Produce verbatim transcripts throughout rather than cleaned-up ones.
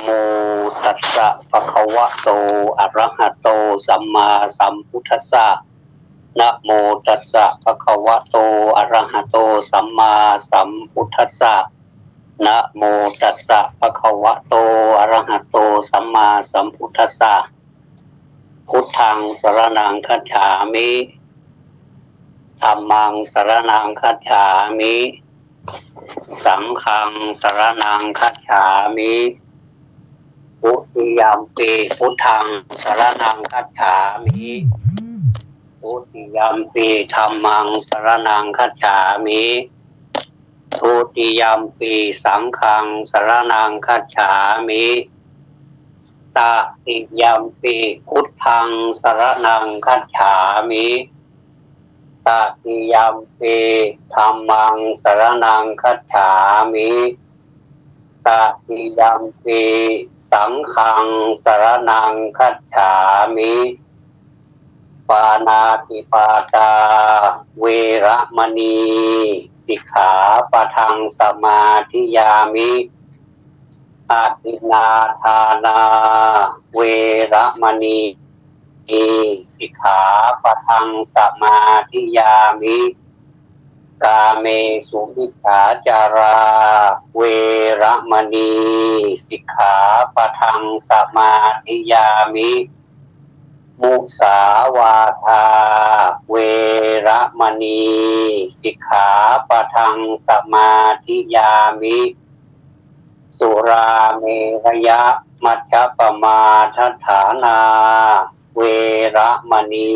โมตัสสะ ภะคะวะโต อะระหะโต สัมมาสัมพุทธัสสะ นะโมตัสสะ ภะคะวะโต อะระหะโต สัมมาสัมพุทธัสสะ นะโมตัสสะ ภะคะวะโต อะระหะโต สัมมาสัมพุทธัสสะ พุทธัง สรณัง คัจฉามิ ธัมมัง สรณัง คัจฉามิ สังฆัง สรณัง คัจฉามิ ทุติยัมปิ พุทธัง สรณัง คัจฉามิ ทุติยัมปิ ธัมมัง สรณัง คัจฉามิ ทุติยัมปิ สังฆัง สรณัง คัจฉามิ ตติยัมปิ พุทธัง สรณัง คัจฉามิ ตติยัมปิ ธัมมัง สรณัง คัจฉามิ ตติยัมปิ สังฆัง สรณัง คัจฉามิ ปาณาติปาตา เวระมะณี สิกขาปะทัง สมาธิยามิ อทินนาทานา เวระมะณี สิกขาปะทัง สมาธิยามิ กาเมสุมิจฉาจารา เวระมะณี สิกขาปะทัง สมาธิยามิ มุสาวาทา เวระมะณี สิกขาปะทัง สมาธิยามิ สุราเมรยะมัจจปมาทัฏฐานา เวระมะณี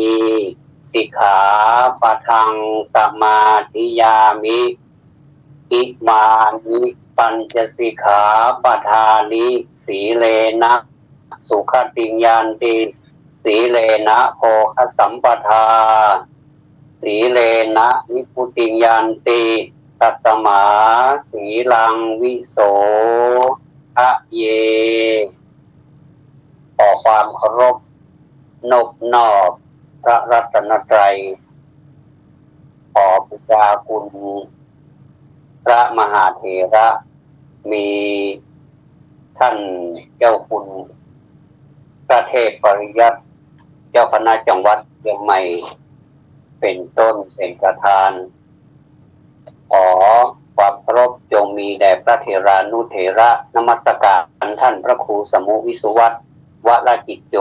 สิกขาปะทัง สมาธิยามิ อิมานิ ปัญจสิกขาปะทานิ สีเลนะ สุขติง ยันติ สีเลนะ โภคสัมปทา สีเลนะ นิพพุติง ยันติ ตัสมา สีลัง วิโสทะเย ขอความเคารพนบนอบพระรัตนตรัย ขอบูชาคุณพระมหาเถระ มีท่านเจ้าคุณพระเทพปริยัติ เจ้าคณะจังหวัดเจียงใหม่ เป๋นต้นเป๋นประธาน ขอความเคารพจงมีแด่พระเถรานุเถระ นมัสการท่านพระครูสมุวิสุวัฒน์ วรกิจโจ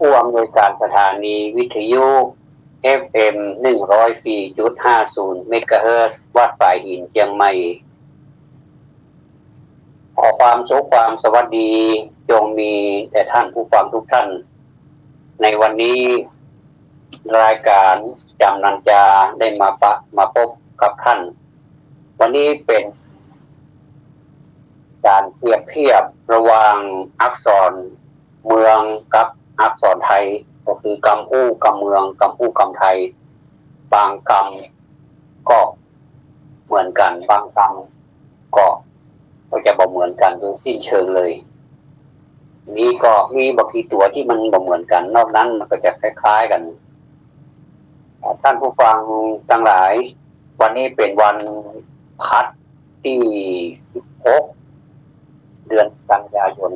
ผู้อำนวยการสถานีวิทยุ เอฟเอ็ม หนึ่งร้อยสี่จุดห้าศูนย์ เมกะเฮิรตซ์ วัดฝายหิน เจียงใหม่ ขอความสุขความสวัสดีจงมีแด่ท่านผู้ฟังทุกท่าน ในวันนี้รายการจำนันจาได้มาปะ มาปบกับท่าน วันนี้เป๋นการเปรียบเทียบระหว่างอักษรเมืองกับอักษรไทย ก็คือกำอู้กำเมือง กำอู้กำไทย บางกำก็เหมือนกั๋น บางกำก็ ก็จะบ่เหมือนกั๋นโดยสิ้นเชิงเลย มีก็มีบ่กี่ตั๋วตี้มันบ่เหมือนกั๋น นอกนั้นมันก็จะคล้ายๆ กั๋น อ่า ท่านผู้ฟังตังหลาย วันนี้เป๋นวันพัดตี้สิบหก เดือนกันยายน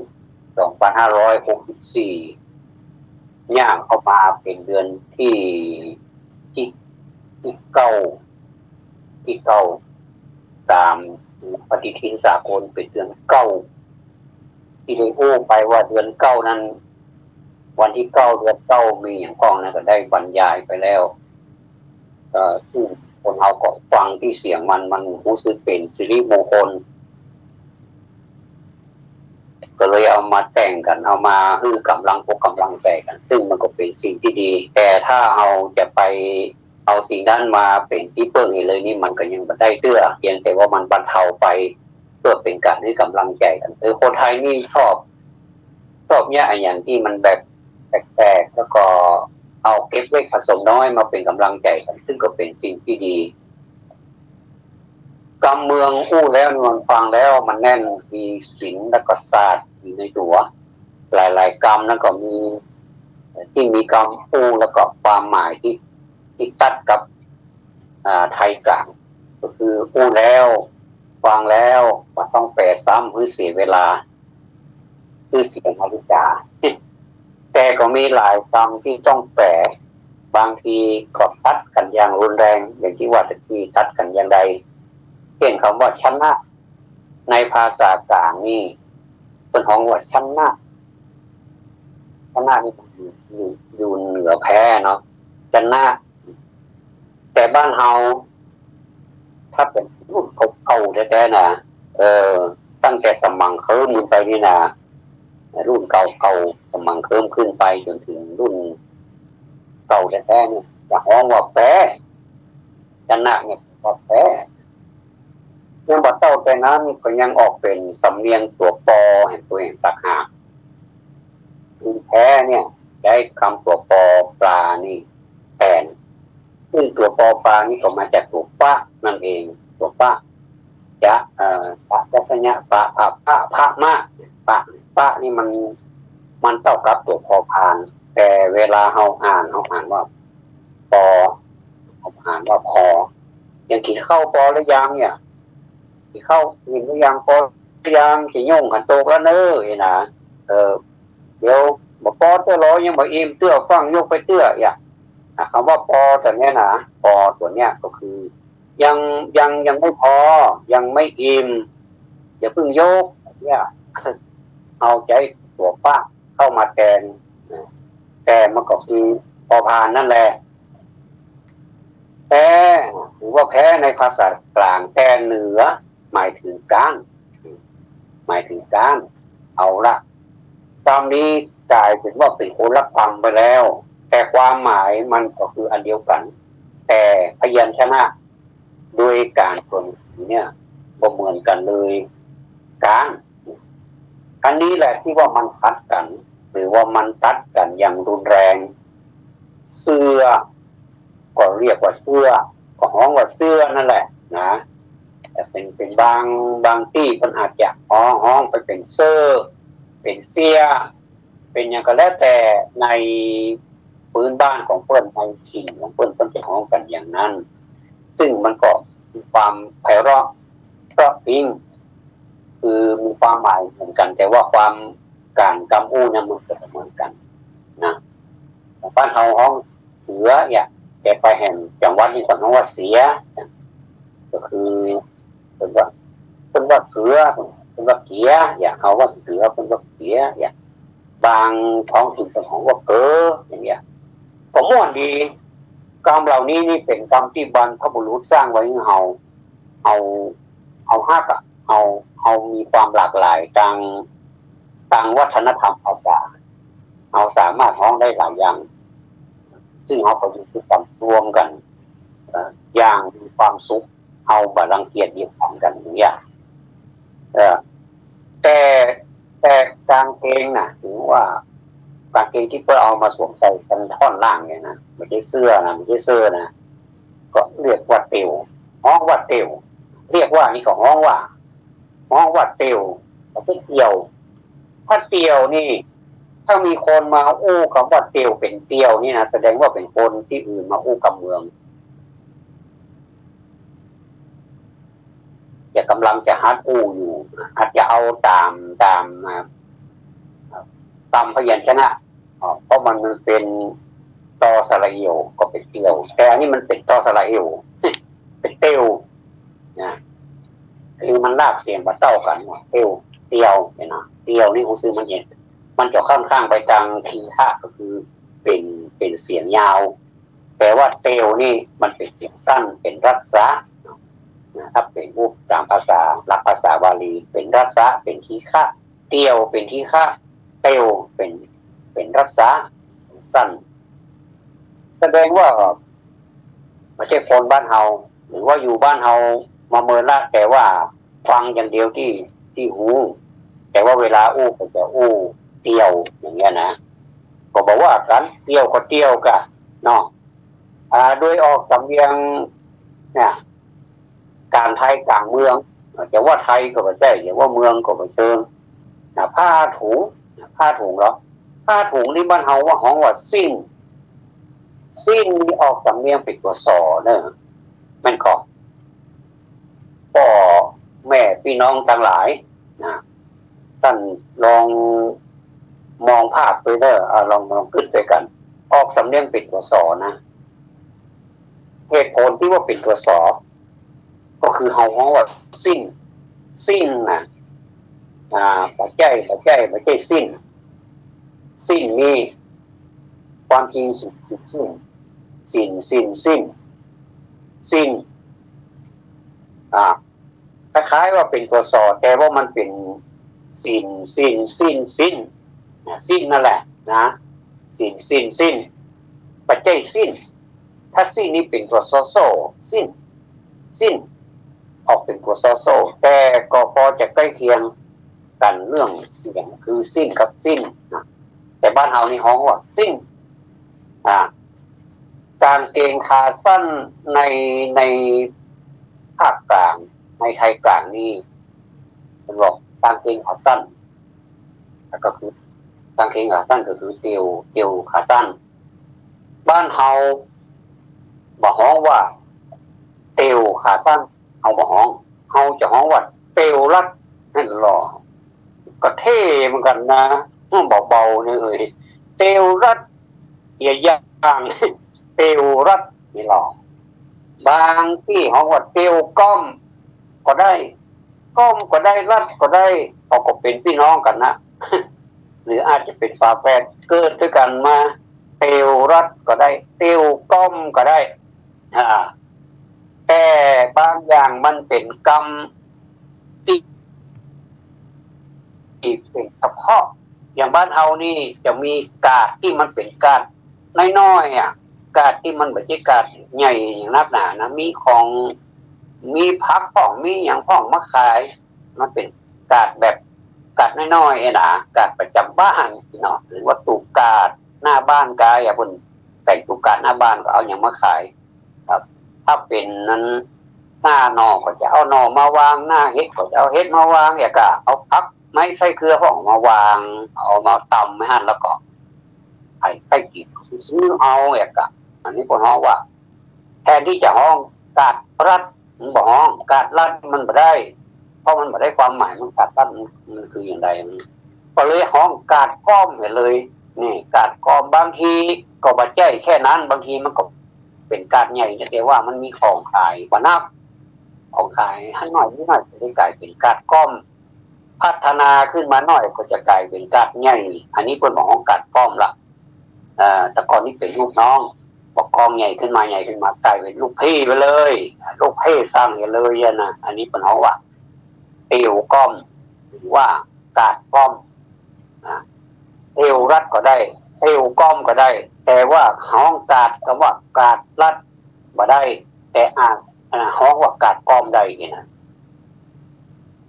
สองพันห้าร้อยหกสิบสี่ ย่างเข้ามาเป๋นเดือนตี้ ตี้ ตี้เก้า ตี้เก้า ต๋ามปฏิทินสากลเป๋นเดือนเก้า ตี้ได้อู้ไปว่าเดือนเก้านั้น วันตี้เก้าเดือนเก้ามีหยังก้องนั้นก็ได้บรรยายไปแล้ว เอ่อ ซึ่งคนเฮาก็ฟังตี้เสียงมัน มันฮู้สึกเป๋นสิริมงคล ก็เลยเอามาแต่งกั๋น เอามาหื้อก๋ำลังอกก๋ำลังใจ๋กั๋น ซึ่งมันก็เป๋นสิ่งตี้ดี แต่ถ้าเฮาจะไปเอาสิ่งนั้นมาเป๋นตี้เปิ้งหื้อเลยนี่ มันก็ยังบ่ได้เตื้อ เพียงแต่ว่ามันบรรเทาไป เปื้อเป๋นก๋านหื้อก๋ำลังใจ๋กั๋น เออ คนไทยนี่ชอบ ชอบเยียะอะหยังตี้มันแบบแปลกๆ แล้วก็เอาเก็บเล็กผสมน้อยมาเป๋นก๋ำลังใจ๋กั๋น ซึ่งก็เป๋นสิ่งตี้ดี กำเมืองอู้แล้วนี่มันฟังแล้วมันแน่น มีศิลป์แล้วก็ศาสตร์อยู่ในตั๋ว หลายๆ กำนั้นก็มี ตี้มีกำอู้แล้วก็ความหมายตี้ ตี้ตัดกับ อ่า ไทยก๋าง ก็คืออู้แล้ว ฟังแล้วบ่ต้องแปลซ้ำหื้อเสียเวลา หื้อเสียนาฬิกา แต่ก็มีหลายกำตี้ต้องแปล บางทีก็ตัดกั๋นอย่างรุนแรง อย่างตี้ว่าตะกี้ตัดกั๋นอย่างใด เช่นกำว่าชนะ ในภาษากลางนี่เปิ้นฮ้องว่าชนะ ชนะนี่อยู่ อยู่ อยู่เหนือแพ้เนาะ ชนะ แต่บ้านเฮา ถ้าเป๋นรุ่นเก่าๆ แต๊ๆ นะ เออ ตั้งแต่สมังเคิมขึ้นไปนี่นะ รุ่นเก่าๆ สมังเคิมขึ้นไปจ๋นเถิงรุ่นเก่าแต๊ๆ เนี่ย จะฮ้องว่าแป๊ ชนะเนี่ยว่าแป๊ ยังบ่เต้าแต่นั้นก็ยังออกเป๋นสำเนียงตั๋วปอแหมตั๋วแหมต่างหาก คือแป๊เนี่ย ใจ๊กำตั๋วปอปลานี่แตน ซึ่งตั๋วปอปลานี่ก็มาจากตั๋วปะนั่นเอง ตั๋วปะ จะ เอ่อ ปะ ยักษะญะ ปะ ปะ ปะ พะ มะ ปะ ปะนี่มัน มันเต้ากับตั๋วปอพาน แต่เวลาเฮาอ่าน เฮาอ่านว่า ปอ เฮาอ่านว่าพอ ยังกิ๋นข้าวปอหรือยังเนี่ย กิ๋นข้าวอิ่มหรือยัง ปอหรือยัง จะย่งขันโตกแล้วเน้อ นี่นะ เออ เดี๋ยว บ่ปอเตื้อหรอ ยังบ่อิ่มเตื้อ ฟั่งยกไปเตื้อ เนี่ย อ่ะ กำว่าปอตั๋วเนี้ยนะ ปอตั๋วเนี้ยก็คือ ยัง ยัง ยังไม่พอ ยังไม่อิ่ม อย่าเพิ่งยก เนี่ย เอาใจ๊ตั๋วปะเข้ามาแตน แต่มันก็คือปอพานนั่นแหละ แป๊ หรือว่าแป๊ในภาษากลาง แต่เหนือ หมายถึงก๊าน หมายถึงก๊าน เอาละ กำนี้ก๋ายเป๋นว่าเป๋นคนละกำไปแล้ว แต่ความหมายมันก็คืออันเดียวกั๋น แต่พยัญชนะ โดยก๋านตัวหนังสือเนี่ย บ่เหมือนกั๋นเลย ก๊าน อันนี้แหละตี้ว่ามันขัดกั๋น หรือว่ามันตัดกั๋นอย่างรุนแรง เสื้อ ก็เรียกว่าเสื้อ ก็ฮ้องว่าเสื้อนั่นแหละนะ แต่เป๋น เป๋นบาง บางตี้เปิ้นอาจจะฮ้อง ฮ้องไปเป๋นเซ้อ เป๋นเสี้ย เป๋นหยังก็แล้วแต่ในพื้นบ้านของเปิ้น ในถิ่นของเปิ้น เปิ้นจะฮ้องกั๋นอย่างนั้น ซึ่งมันก็มีความไพเราะ เพราะปิ๊ง คือมีความหมายเหมือนกั๋น แต่ว่าความ ก๋านกำอู้เนี่ยมันก็บ่เหมือนกั๋นนะ บ้านเฮาฮ้องเสือเนี่ย แต่ไปแหมจังหวัดนี่เปิ้นฮ้องว่าเสีย ก็คือ เปิ้นว่า เปิ้นว่าเกือ เปิ้นว่าเกีย เนี่ย เฮาว่าเกือ เปิ้นว่าเกีย เนี่ย บางท้องถิ่นเปิ้นฮ้องว่าเก๋อ อย่างเนี้ย ก็ม่วนดี กำเหล่านี้นี่เป๋นกำตี้บรรพบุรุษสร้างไว้หื้อเฮา เฮา เฮาฮักอะ เฮา เฮามีความหลากหลายตาง ตางวัฒนธรรมภาษา เฮาสามารถฮ้องได้หลายอย่าง ซึ่งเฮาก็อยู่ด้วยกั๋นร่วมกั๋น เอ่อ อย่างมีความสุข เฮาบ่รังเกียจเยียดหยันกั๋นอย่างเนี้ย เออ แต่ แต่กางเกงน่ะ ถือว่ากางเกงตี้เปิ้นเอามาสวมใส่กั๋นท่อนล่างเนี่ยนะ บ่ใจ้เสื้อนะ บ่ใจ้เสื้อนะ ก็เรียกว่าเตียว ฮ้องว่าเตียว เรียกว่านี่ก็ฮ้องว่า ฮ้องว่าเตียว บ่ใจ้เตียว ถ้าเตียวนี่ ถ้ามีคนมาอู้กำว่าเตียวเป๋นเตียวนี่นะ แสดงว่าเป๋นคนตี้อื่นมาอู้กำเมือง แต่ก่ำลังจะหัดอู้อยู่ อาจจะเอาต๋าม ต๋าม อ่า ต๋ามพยัญชนะ อ๋อ เพราะมัน มันเป๋นตอสระเอี่ยว ก็เป๋นเตียว แต่อันนี้มันเป๋นตอสระเอี่ยว เป๋นเตียว นะ คือมันรากเสียงบ่เต้ากั๋นเนาะ เตียว เตียว เนี่ยนะ เตียวนี่ฮู้ซื่อมันเหียน มันจะค่อนข้างไปตางทีฆะ ก็คือเป๋น เป๋นเสียงยาว แต่ว่าเตียวนี่มันเป๋นเสียงสั้น เป๋นฮัสสะ นะ ถ้าเป๋นพวกต๋ามภาษา หลักภาษาบาลี เป๋นฮัสสะ เป๋นทีฆะ เตียวเป๋นทีฆะ เตียวเป๋น เป๋นฮัสสะ สั้น แสดงว่าบ่ใจ้คนบ้านเฮา หรือว่าอยู่บ้านเฮามาเมินละ แต่ว่าฟังอย่างเดียวตี้ ตี้ฮู้ แต่ว่าเวลาอู้ก็จะอู้เตียวอย่างเนี้ยนะ ก็บ่ว่ากั๋น เตียวก็เตียวก่ะเนาะ อ่า โดยออกสำเนียงเนี่ย ก๋านไทยก๋างเมือง จะว่าไทยก็บ่ใจ้ จะว่าเมืองก็บ่เชิง นะ ผ้าถุง ผ้าถุงเหรอ ผ้าถุงนี่บ้านเฮาว่าฮ้องว่าสิ้น สิ้นนี่ออกสำเนียงเป๋นตั๋วสอเนอะ แม่นก่อ ป้อแม่ ปี้น้องตังหลายนะ ต้านลองมองภาพไปเน่อ อ่า ลอง ลองกึ๊ดไปกั๋น ออกสำเนียงเป๋นตั๋ว สอ นะ เหตุผลตี้ว่าเป๋นตั๋ว สอ ก็คือเฮาฮ้องว่าสิ้น สิ้นนะ อ่า บ่ใจ้ บ่ใจ้ บ่ใจ้สิ้น สิ้นนี่ ความจริงสิ้น สิ้น สิ้น สิ้น สิ้น สิ้น อ่า คล้ายๆ ว่าเป๋นตั๋ว สอ แต่ว่ามันเป๋นสิ้น สิ้น สิ้น สิ้น นะ สิ้นนั่นแหละนะ สิ้น สิ้น สิ้น บ่ใจ้สิ้น ถ้าสิ้นนี่เป๋นตั๋ว สอ โซ่ สิ้น สิ้น ออกเป๋นตั๋ว สอ โซ่ แต่ก็ปอจะใก้เคียงกั๋นเรื่องเสียง คือสิ้นกับสิ้นนะ แต่บ้านเฮานี่ฮ้องว่าสิ้น อ่า ก๋างเกงขาสั้นใน ในภาคกลาง ในไทยกลางนี่ เปิ้นบอกก๋างเกงขาสั้น แล้วก็คือก๋างเกงขาสั้นก็คือเตียว เตียวขาสั้น บ้านเฮาบ่ฮ้องว่าเตียวขาสั้น เฮาบ่ฮ้อง เฮาจะฮ้องว่าเตียวรัด หั้นลอ ก็เท่เหมือนกั๋นนะ เบาๆ นี่เอย เตียวรัด เยียะย่าง เตียวรัด นี่ลอ บางตี้ฮ้องว่าเตียวก้อม ก็ได้ ก้อมก็ได้ รัดก็ได้ เขาก็เป๋นปี้น้องกั๋นนะ หรืออาจจะเป๋นฝาแฝด เกิดตวยกั๋นมา เตียวรัดก็ได้ เตียวก้อมก็ได้ อ่า แต่บางอย่างมันเป๋นกำตี้ ตี้เป๋นเฉพาะ อย่างบ้านเฮานี่จะมีกาดตี้มันเป๋นกาดน้อยๆ อะ กาดตี้มันบ่ใจ้กาดใหญ่อย่างนักหนานะ มีของ มีผักพ่อง มีหยังพ่องมาขาย มันเป๋นกาดแบบ กาดน้อยๆ อะนะ กาดประจ๋ำบ้านเนาะ หรือว่าตุ๊กาดหน้าบ้านกา อย่างเปิ้นแต่งตุ๊กาดหน้าบ้านก็เอาหยังมาขาย ครับ ถ้าเป๋นนั้น หน้าหน่อก็จะเอาหน่อมาวาง หน้าเห็ดก็จะเอาเห็ดมาวาง แล้วก็เอาผักไม้ไส้เกลือพ่องมาวาง เอามาตำไว้หั้น แล้วก็ใผใค่กิ๋นซื้อเอา แล้วก็ อันนี้เปิ้นฮ้องว่า แทนตี้จะฮ้องกาดรัด มันบ่ฮ้อง กาดรัดมันบ่ได้ เพราะมันบ่ได้ความหมาย มันกาดรัดมัน มันคืออย่างใด มันก็เลยฮ้องกาดก้อมไปเลย นี่ กาดก้อม บางทีก็บ่ใจ้แค่นั้น บางทีมันก็เป๋นกาดใหญ่นะ แต่ว่ามันมีของขายบ่นัก ของขายหั้นน้อยนิดน้อย ก็เลยก๋ายเป๋นกาดก้อม พัฒนาขึ้นมาหน้อยก็จะก๋ายเป๋นกาดใหญ่ อันนี้เปิ้นบ่ฮ้องกาดก้อมละ เอ่อ แต่ก่อนนี้เป๋นลูกน้อง ปกครองใหญ่ขึ้นมา ใหญ่ขึ้นมา ก๋ายเป๋นลูกพี่ไปเลย ลูกพี่สั่งไปเลยอะนะ อันนี้เปิ้นฮ้องว่า เตียวก้อม หรือว่ากาดก้อม อ่า เตียวรัดก็ได้ เตียวก้อมก็ได้ แต่ว่าฮ้องกาดกับว่ากาดรัดบ่ได้ แต่อ่าน อ่า ฮ้องว่ากาดก้อมได้นี่นะ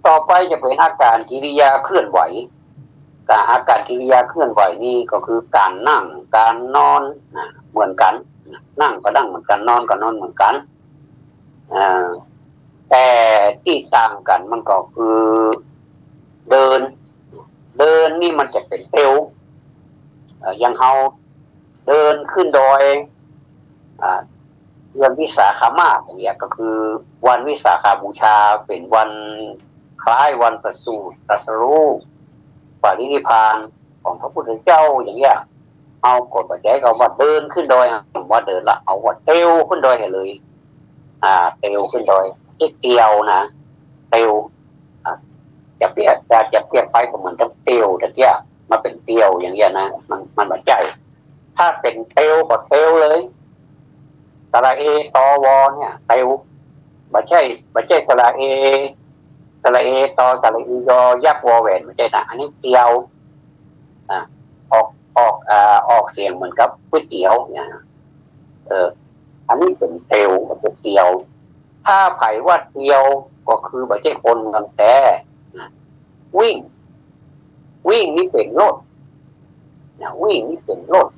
ต่อไปจะเป๋นอาก๋านกิริยาเคลื่อนไหว ก๋าน อาก๋านกิริยาเคลื่อนไหวนี่ก็คือก๋านนั่ง ก๋านนอนนะ เหมือนกั๋น นั่งก็นั่งเหมือนกั๋น นอนก็นอนเหมือนกั๋น อ่า แต่ตี้ต่างกั๋นมันก็คือเดิน เดินนี่มันจะเป๋นเตียว เอ่อ อย่างเฮาเดินขึ้นดอย อ่า เดือนวิสาขมาสอย่างเงี้ย ก็คือวันวิสาขบูชา เป๋นวันคล้ายวันประสูติ ตรัสรู้ ปรินิพพานของพระพุทธเจ้าอย่างเงี้ย เฮาก็บ่ใจ๊กำว่าเดินขึ้นดอย ว่าเดินละ เอาว่าเตียวขึ้นดอยเลย อ่า เตียวขึ้นดอย เตียวนะ เตียว อ่ะ จะเปรียบ จะ จะเปรียบไปก็เหมือนกับเตียวตะเกียะ มาเป๋นเตียวอย่างเงี้ยนะ มัน มันบ่ใจ้ ถ้าเป๋นเตียวก็เตียวเลย สระเอ ตอ วอ เนี่ย เตียว บ่ใจ้ บ่ใจ้สระเอ สระเอ ตอ สระอี ยอ ยักษ์ วอแหวน บ่ใจ้นะ อันนี้เตียว อ่ะ ออก ออก อ่า ออกเสียงเหมือนกับก๋วยเตี๋ยวเนี่ยนะ เออ อันนี้เป๋นเตียว บ่ใจ้เตียว ถ้าใผว่าเตียวก็คือบ่ใจ้คนเมืองแต๊นะ วิ่ง วิ่งนี่เป๋นล่นนะ วิ่งนี่เป๋นล่น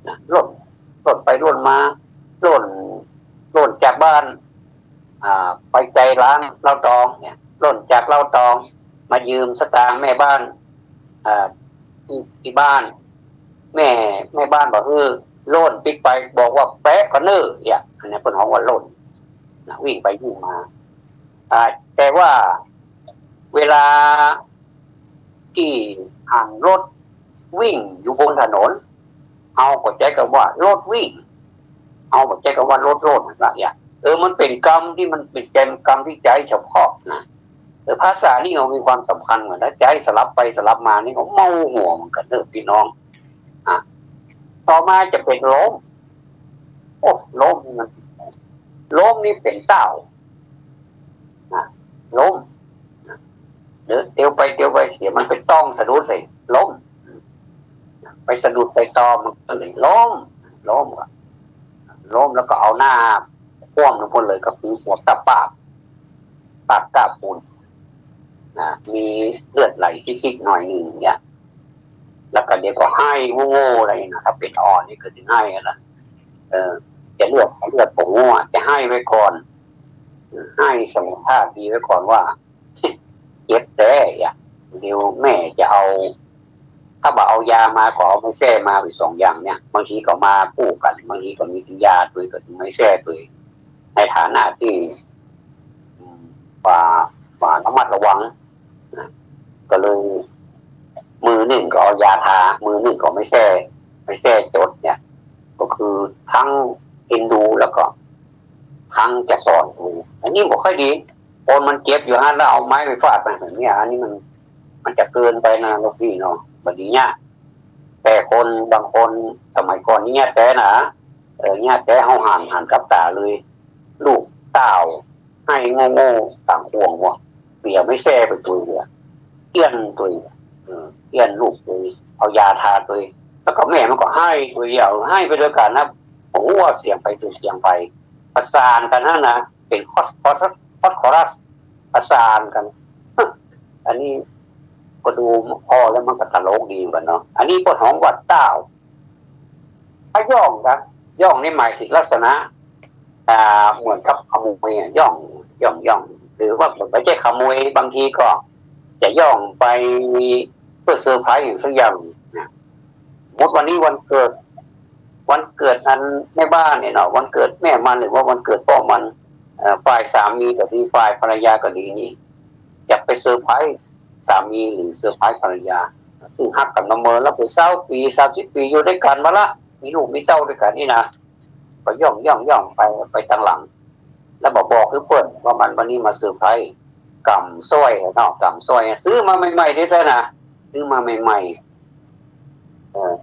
นะ ล่น ล่นไปล่นมา ล่น ล่นจากบ้าน อ่า ไปใจ๋ร้านเหล้าตองเนี่ย ล่นจากเหล้าตอง มายืมสตางค์แม่บ้าน อ่า ตี้ ตี้บ้าน แม่ แม่บ้านบ่หื้อ ล่นปิ๊กไป บอกว่าแป๊ะก่อนเน่อ เนี่ย อันนี้เปิ้นฮ้องว่าล่นนะ วิ่งไปวิ่งมา อ่า แต่ว่าเวลาตี้หันรถวิ่งอยู่บนถนน เฮาก็ใจ๊กำว่ารถวิ่ง เฮาบ่ใจ๊กำว่ารถโลดนะ อย่าง เออ มันเป๋นกำตี้มันเป๋นแกนกำตี้ใจ๊เฉพาะนะ เออ ภาษานี่ก็มีความสำคัญเหมือนกั๋น ใจ๊สลับไปสลับมานี่ก็เมาหัวเหมือนกั๋นเน่อพี่น้อง อ่ะ ต่อมาจะเป๋นล้ม โอ้ ล้มนี่มัน ล้มนี่เป๋นเต๊า นะ ล้ม เดินเตียวไปเตียวไปเสีย มันไปต้องสะดุดใส่ล้ม ไปสะดุดใส่ตอ มันก็เลยล้ม ล้มอะ ล้มแล้วก็เอาหน้าคว่ำลงไปเลย ก็คือหัวตะปาด ปาดก้าปูน นะ มีเลือดไหลซิกๆ หน่อยนึ่งเนี่ย แล้วก็เดี๋ยวก็ไห้โง่ๆ อะไรนะ ถ้าเป๋นอ่อนนี่ก็จะไห้นะ เออ จะเลือด เลือดบ่ฮู้อะ จะไห้ไว้ก่อน ไห้สมรรถภาพดีไว้ก่อนว่า เจ็บแต๊อะ เดี๋ยวแม่จะเอา ถ้าบ่เอายามาก็เอาไม้แส้มา เป๋นสองอย่างเนี่ย บางทีก็มาคู่กั๋น บางทีก็มีตึงยาตวย ก็ตึงไม้แส้ตวย ในฐานะตี้ อืม ว่า ว่าระมัดระวังนะ ก็เลย มือนึ่งก็เอายาทา มือนึ่งก็ไม้แส้ ไม้แส้จดเนี่ย ก็คือทั้งเอ็นดูแล้วก็ทั้งจะสอนกู อันนี้บ่ค่อยดี คนมันเจ็บอยู่หั้นแล้วเอาไม้ไปฟาดมันแบบเนี้ย อันนี้มัน มันจะเกินไปนะลูกพี่เนาะ บ่ดีเนี่ย แต่คนบางคนสมัยก่อนนี่เยียะแต๊นะ เออ เยียะแต๊ เฮาหัน หันกับต๋าเลย ลูกเต้า ไห้โง่ๆ ต่างห่วงว่ะ เปียไม่แซ่ไปตวยเดียว เอี้ยนตวย เออ เอี้ยนลูกตวย เอายาทาตวย แล้วก็แม่มันก็ไห้ตวยเดียว ไห้ไปตวยกั๋นนะ โอ้โห เสียงไปตวยเสียงไป ประสานกั๋นหั้นนะ เป๋นคอส คอส คอส คอรัส ประสานกั๋น อันนี้ก็ดูพอแล้วมันก็ตลกดีเหมือนกั๋นเนาะ อันนี้เปิ้นฮ้องว่าเต้า ถ้าย้องนะ ย้องนี่หมายเถิงลักษณะ อ่า เหมือนกับขโมยอะ ย้อง ย้อง ย้อง หรือว่าบ่ใจ้ขโมย บางทีก็จะย้องไปเปื้อเซอร์ไพรส์อะหยังสักอย่างนะ สมมุติวันนี้วันเกิด วันเกิดอันแม่บ้านเนี่ยเนาะ วันเกิดแม่มันหรือว่าวันเกิดป้อมัน เอ่อ ฝ่ายสามีก็ดี ฝ่ายภรรยาก็ดีนี่ จะไปเซอร์ไพรส์สามีหรือเซอร์ไพรส์ภรรยา ซึ่งฮักกั๋นมาเมินแล้วเป๋นซาวปี๋ สามสิบปี๋ อยู่ตวยกั๋นมาละ มีลูกมีเต้าตวยกั๋นนี่นะ ก็ย้อง ย้อง ย้องไป ไปตางหลัง แล้วบ่บอกหื้อเปิ้นว่ามันวันนี้มาเซอร์ไพรส์ ก๋ำสร้อยเนาะ ก๋ำสร้อย ซื้อมาใหม่ๆ แต๊ๆ นะ ซื้อมาใหม่ๆ เออ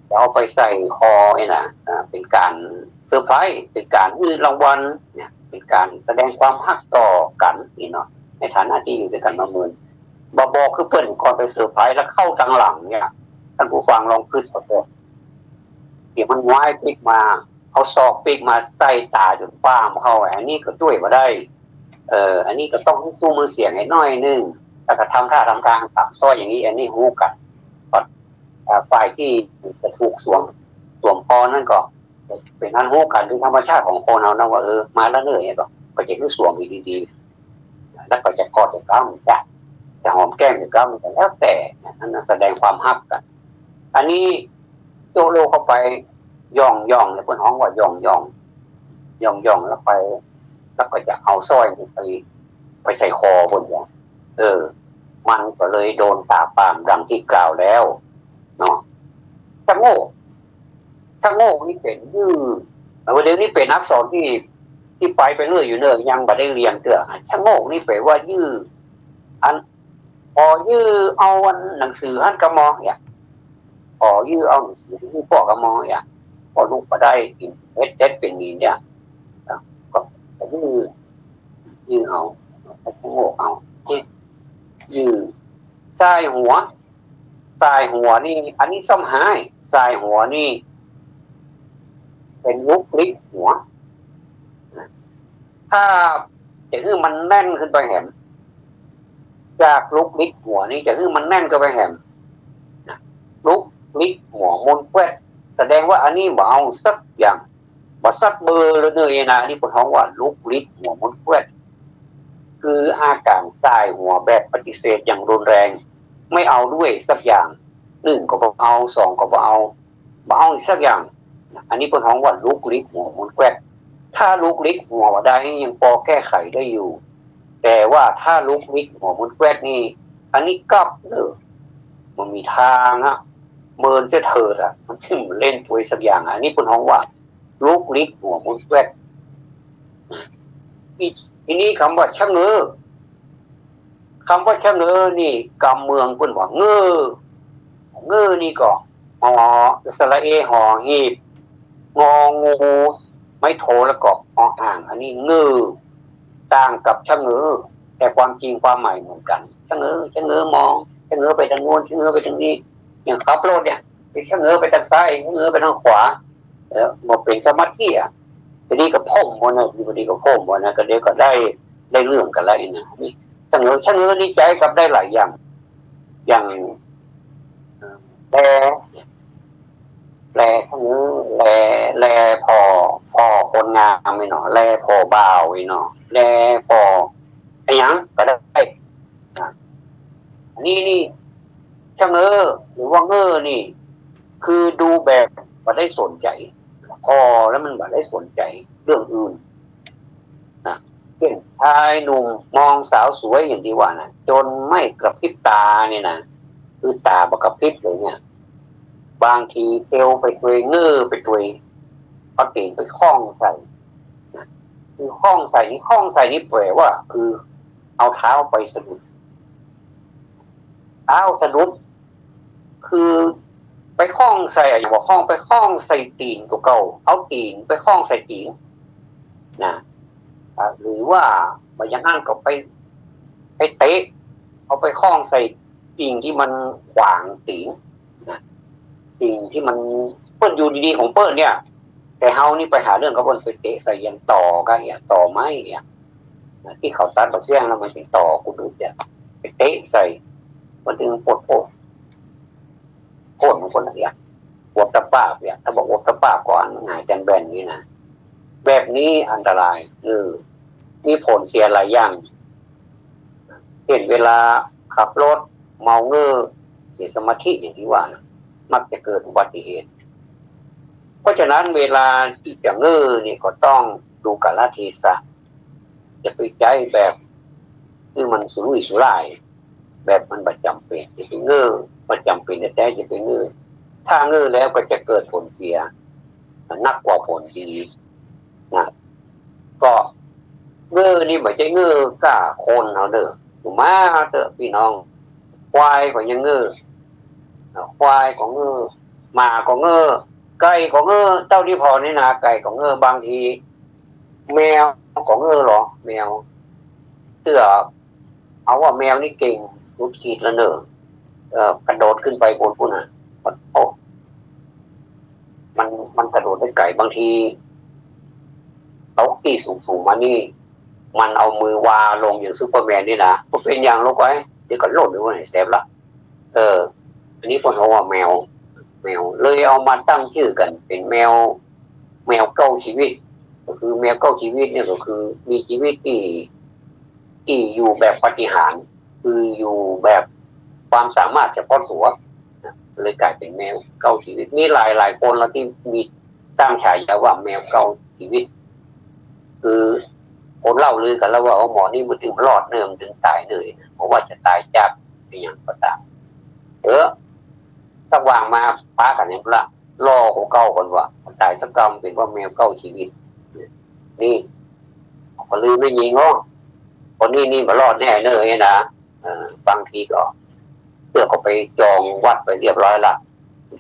จะเอาไปใส่คอนี่นะ อ่า เป๋นก๋านเซอร์ไพรส์ เป๋นก๋านหื้อรางวัลเนี่ย เป๋นก๋านแสดงความฮักต่อกั๋นนี่เนาะ ในฐานะตี้อยู่ตวยกั๋นมาเมิน บ่บอกหื้อเปิ้นก่อนไปเซอร์ไพรส์ แล้วเข้าตางหลังเนี่ย ต้านผู้ฟังลองกึ๊ดเอาเถอะ ตี้มันว้ายปิ๊กมา เอาศอกปิ๊กมาใส่ต๋าจ๋นฟ้าบ่เข้า อันนี้ก็จ้วยบ่ได้ เออ อันนี้ก็ต้องหื้อซุ่มหื้อเสียงหื้อหน้อยนึ่ง แล้วก็ทำท่าทำตางก๋ำสร้อยอย่างนี้ อันนี้ฮู้กั๋น ก็ เอ่อ ฝ่ายตี้จะถูกสวม สวมคอนั้นก็เป๋นอันฮู้กั๋น โดยธรรมชาติของคนเฮานะว่า เออ มาแล้วเน่อเนี่ยก็ ก็จะหื้อสวมอยู่ดีๆ แล้วก็จะกอดอยู่ก้ำ จะ จะหอมแก้มอยู่ก้ำ ก็แล้วแต่ อันนั้นแสดงความฮักกั๋น อันนี้โจ๊ะโลเข้าไป ย้องๆ เนี่ย เปิ้นฮ้องว่าย้องๆ ย้องๆ แล้วไป แล้วก็จะเอาสร้อยไป ไปใส่คอเปิ้นเนี่ย เออ มันก็เลยโดนต๋าปามดังตี้กล่าวแล้วเนาะ ชะโงก ชะโงกนี่เป๋นยื่อ เออ เดี๋ยวนี้เป๋นอักษรตี้ ตี้ไปไปเรื่อยอยู่เน่อ ยังบ่ได้เรียงเตื้อ ชะโงกนี่แป๋ว่ายื่อ อัน ปอยื่อเอาอันหนังสือหั้นกำมอเนี่ย ปอยื่อเอาหนังสือหื้อป้อกำมอเนี่ย ป้อลุกบ่ได้ กิ๋นเห็ดเต็ดเป๋นหมีเนี่ย ก็ ก็ยื่อ ยื่อเอา ชะโงกเอา ยื่อ ส่ายหัว ส่ายหัวนี่ อันนี้ซ้ำฮ้าย ส่ายหัวนี่ เป๋นลุกลิกหัว ถ้าจะหื้อมันแน่นขึ้นไปแหม จากลุกลิกหัวนี่จะหื้อมันแน่นขึ้นไปแหม ลุกลิกหัวม้วนแก๊ด แสดงว่าอันนี้บ่เอาสักอย่าง บ่สักเบอร์เลยเน่อนะ อันนี้เปิ้นฮ้องว่าลุกลิกหัวม้วนแก๊ด คืออาก๋านส่ายหัวแบบปฏิเสธอย่างรุนแรง ไม่เอาด้วยสักอย่าง นึ่งก็บ่เอา สองก็บ่เอา บ่เอาอีกสักอย่าง อันนี้เปิ้นฮ้องว่าลุกลิกหัวม้วนแก๊ด ถ้าลุกลิกหัวบ่ได้นี่ยังปอแก้ไขได้อยู่ แต่ว่าถ้าลุกลี้หัวหมุนแกวดนี่ อันนี้กลับเน่อ บ่มีตางอะ เมินเสียเถิดอะ มันถึงเล่นตวยสักอย่างอะ อันนี้เปิ้นฮ้องว่า ลุกลี้หัวหมุนแกวด ทีนี้กำว่าชะเง้อ กำว่าชะเง้อนี่ กำเมืองเปิ้นว่าเง้อ เง้อนี่ก็ หอ สระเอ หอหีบ งองู ไม้โท แล้วก็ ออ่าง อันนี้เง้อ ต่างกับชะเง้อ แต่ความจริงความหมายเหมือนกัน ชะเง้อ ชะเง้อมอง ชะเง้อไปตางโน้น ชะเง้อไปตางนี้ อย่างขับรถเนี่ย ไปชะเง้อไปตางซ้าย ชะเง้อไปตางขวา เออ บ่เป๋นสมาธิอะ ทีนี้ก็พ่มบ่นะ ทีนี้ก็พ่มบ่นะ ก็เดี๋ยวก็ได้ ได้เรื่องกั๋นละไอ้นะ นี่ชะเง้อ ชะเง้อนี่ใจ๊กับได้หลายอย่าง อย่าง แล แลชะเง้อ แล แลผ่อ ผ่อคนงามอี้เนาะ แลผ่อบ่าวอี้เนาะ แลผ่ออะหยังก็ได้ อ่ะ อันนี้นี่ ชะเง้อ หรือว่าเง้อนี่ คือดูแบบบ่ได้สนใจ๋ ผ่อแล้วมันบ่ได้สนใจ๋เรื่องอื่น นะ เช่น ชายหนุ่มมองสาวสวยอย่างตี้ว่านะ จ๋นไม่กระพริบต๋านี่นะ คือต๋าบ่กระพริบเลยเนี่ย บางทีเตียวไปตวย เง้อไปตวย เอาตี๋นไปข้องใส่ นะ คือข้องใส่นี่ ข้องใส่นี่แปลว่า คือเอาเท้าไปสะดุด เท้าสะดุด คือไปข้องใส่ อะ บ่าข้อง ไปข้องใส่ตี๋นตั๋วเก่า เอาตี๋นไปข้องใส่ตี๋น นะ อ่ะ หรือว่าบ่อย่างนั้นก็ไป ไปเตะ เอาไปข้องใส่สิ่งตี้มันขวางตี๋น นะ สิ่งตี้มัน เปิ้นอยู่ดีๆ ของเปิ้นเนี่ย แต่เฮานี่ไปหาเรื่องกับเปิ้น ไปเตะใส่อย่างตอก้าเหีย ตอไม้เหีย นะ ตี้เขาตัดบ่าเสี้ยงแล้วมันเป๋นตอกุดอึดเนี่ย ไปเตะใส่ มันจึงปวดโผ โผนของคนละอย่าง อวบตะปาบเนี่ย ถ้าบ่อวบตะปาบก็อันหงายแตนแบนนี่นะ แบบนี้อันตราย เออ มีผลเสียหลายอย่าง เช่น เวลาขับรถเมาเง้อ เสียสมาธิอย่างตี้ว่านะ มักจะเกิดอุบัติเหตุ เพราะฉะนั้นเวลาตี้จะเง้อนี่ก็ต้องดูกาลเทศะ อย่าไปใจ๊แบบตี้มันสุรุ่ยสุร่าย แบบมันบ่จ๋ำเป๋น อย่าไปเง้อ บ่จ๋ำเป๋นแต๊ๆ อย่าไปเง้อ ถ้าเง้อแล้วก็จะเกิดผลเสีย นักกว่าผลดี นะ ก็เง้อนี่บ่ใจ้เง้อก้าคนเฮาเน่อ มาเต๊อะปี้น้อง ควายก็ยังเง้อ ควายก็เง้อ หมาก็เง้อ ไก่ก็เง้อ เต้านี้ผ่อนี่นะ ไก่ก็เง้อ บางที แมวก็เง้อหรอ แมว เตื้อ เอาว่าแมวนี่เก่งสุดขีดแล้วเน่อ เอ่อ กระโดดขึ้นไปบนปู้นน่ะ โอ้ มัน มันกระโดดได้ไก๋ บางที ตกตี้สูงๆ มานี่ มันเอามือวาลงอย่างซูเปอร์แมนนี่นะ บ่เป๋นหยังหรอกไอ้ เดี๋ยวก็ล่นไปว่าไหนแสบละ เออ อันนี้เปิ้นฮ้องว่าแมว แมว เลยเอามาตั้งจื้อกั๋นเป๋นแมว แมวเก้าชีวิต ก็คือแมวเก้าชีวิตเนี่ยก็คือมีชีวิตตี้ ตี้อยู่แบบปาฏิหาริย์ คืออยู่แบบความสามารถเฉพาะตั๋ว นะ เลยก๋ายเป๋นแมวเก้าชีวิต มีหลายๆ คนแล้วตี้มีตั้งฉายาว่าแมวเก้าชีวิต คือคนเล่าลือกั๋นแล้วว่า โอ้ หมอนี่มันบ่รอดเน่อ มันต้องต๋ายเน่อ บ่ว่าจะต๋ายจากอะหยังก็ต๋าม เออ สักว่างมาปะกั๋นเนี่ยละ ล่อกั๋วเก่าก่อนว่า ต๋ายสักกำเป๋นว่าแมวเก้าชีวิต นี่ ก็ลือแม่ญิงอ้อ คนนี้นี่บ่รอดแน่เน่อนะ เออ บางทีก็ เตื้อก็ไปจองวัตรไปเรียบร้อยละ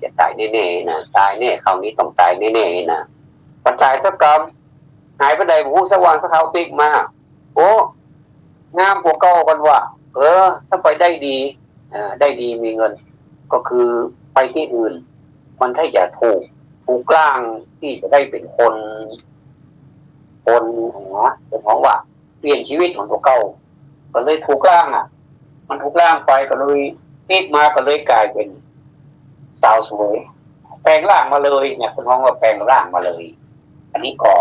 จะต๋ายแน่ๆ นะ ต๋ายแน่ คราวนี้ต้องต๋ายแน่ๆ นะ บ่ต๋ายสักกำ หายไปไหนบ่ฮู้ สักวันสักคราวปิ๊กมา โอ้ งามกั๋วเก่าก่อนว่า เออ ถ้าไปได้ดี เอ่อ ได้ดีมีเงิน ก็คือไปตี้อื่น มันถ้าจะถูก ถูกร่างตี้จะได้เป๋นคน คนหัว เป๋นของว่า เปลี่ยนชีวิตของตั๋วเก่า ก็เลยถูกร่างอะ มันถูกร่างไปก็เลยปิ๊กมาก็เลยก๋ายเป๋นสาวสวย แปลงร่างมาเลยเนี่ย เปิ้นฮ้องว่าแปลงร่างมาเลย อันนี้ก็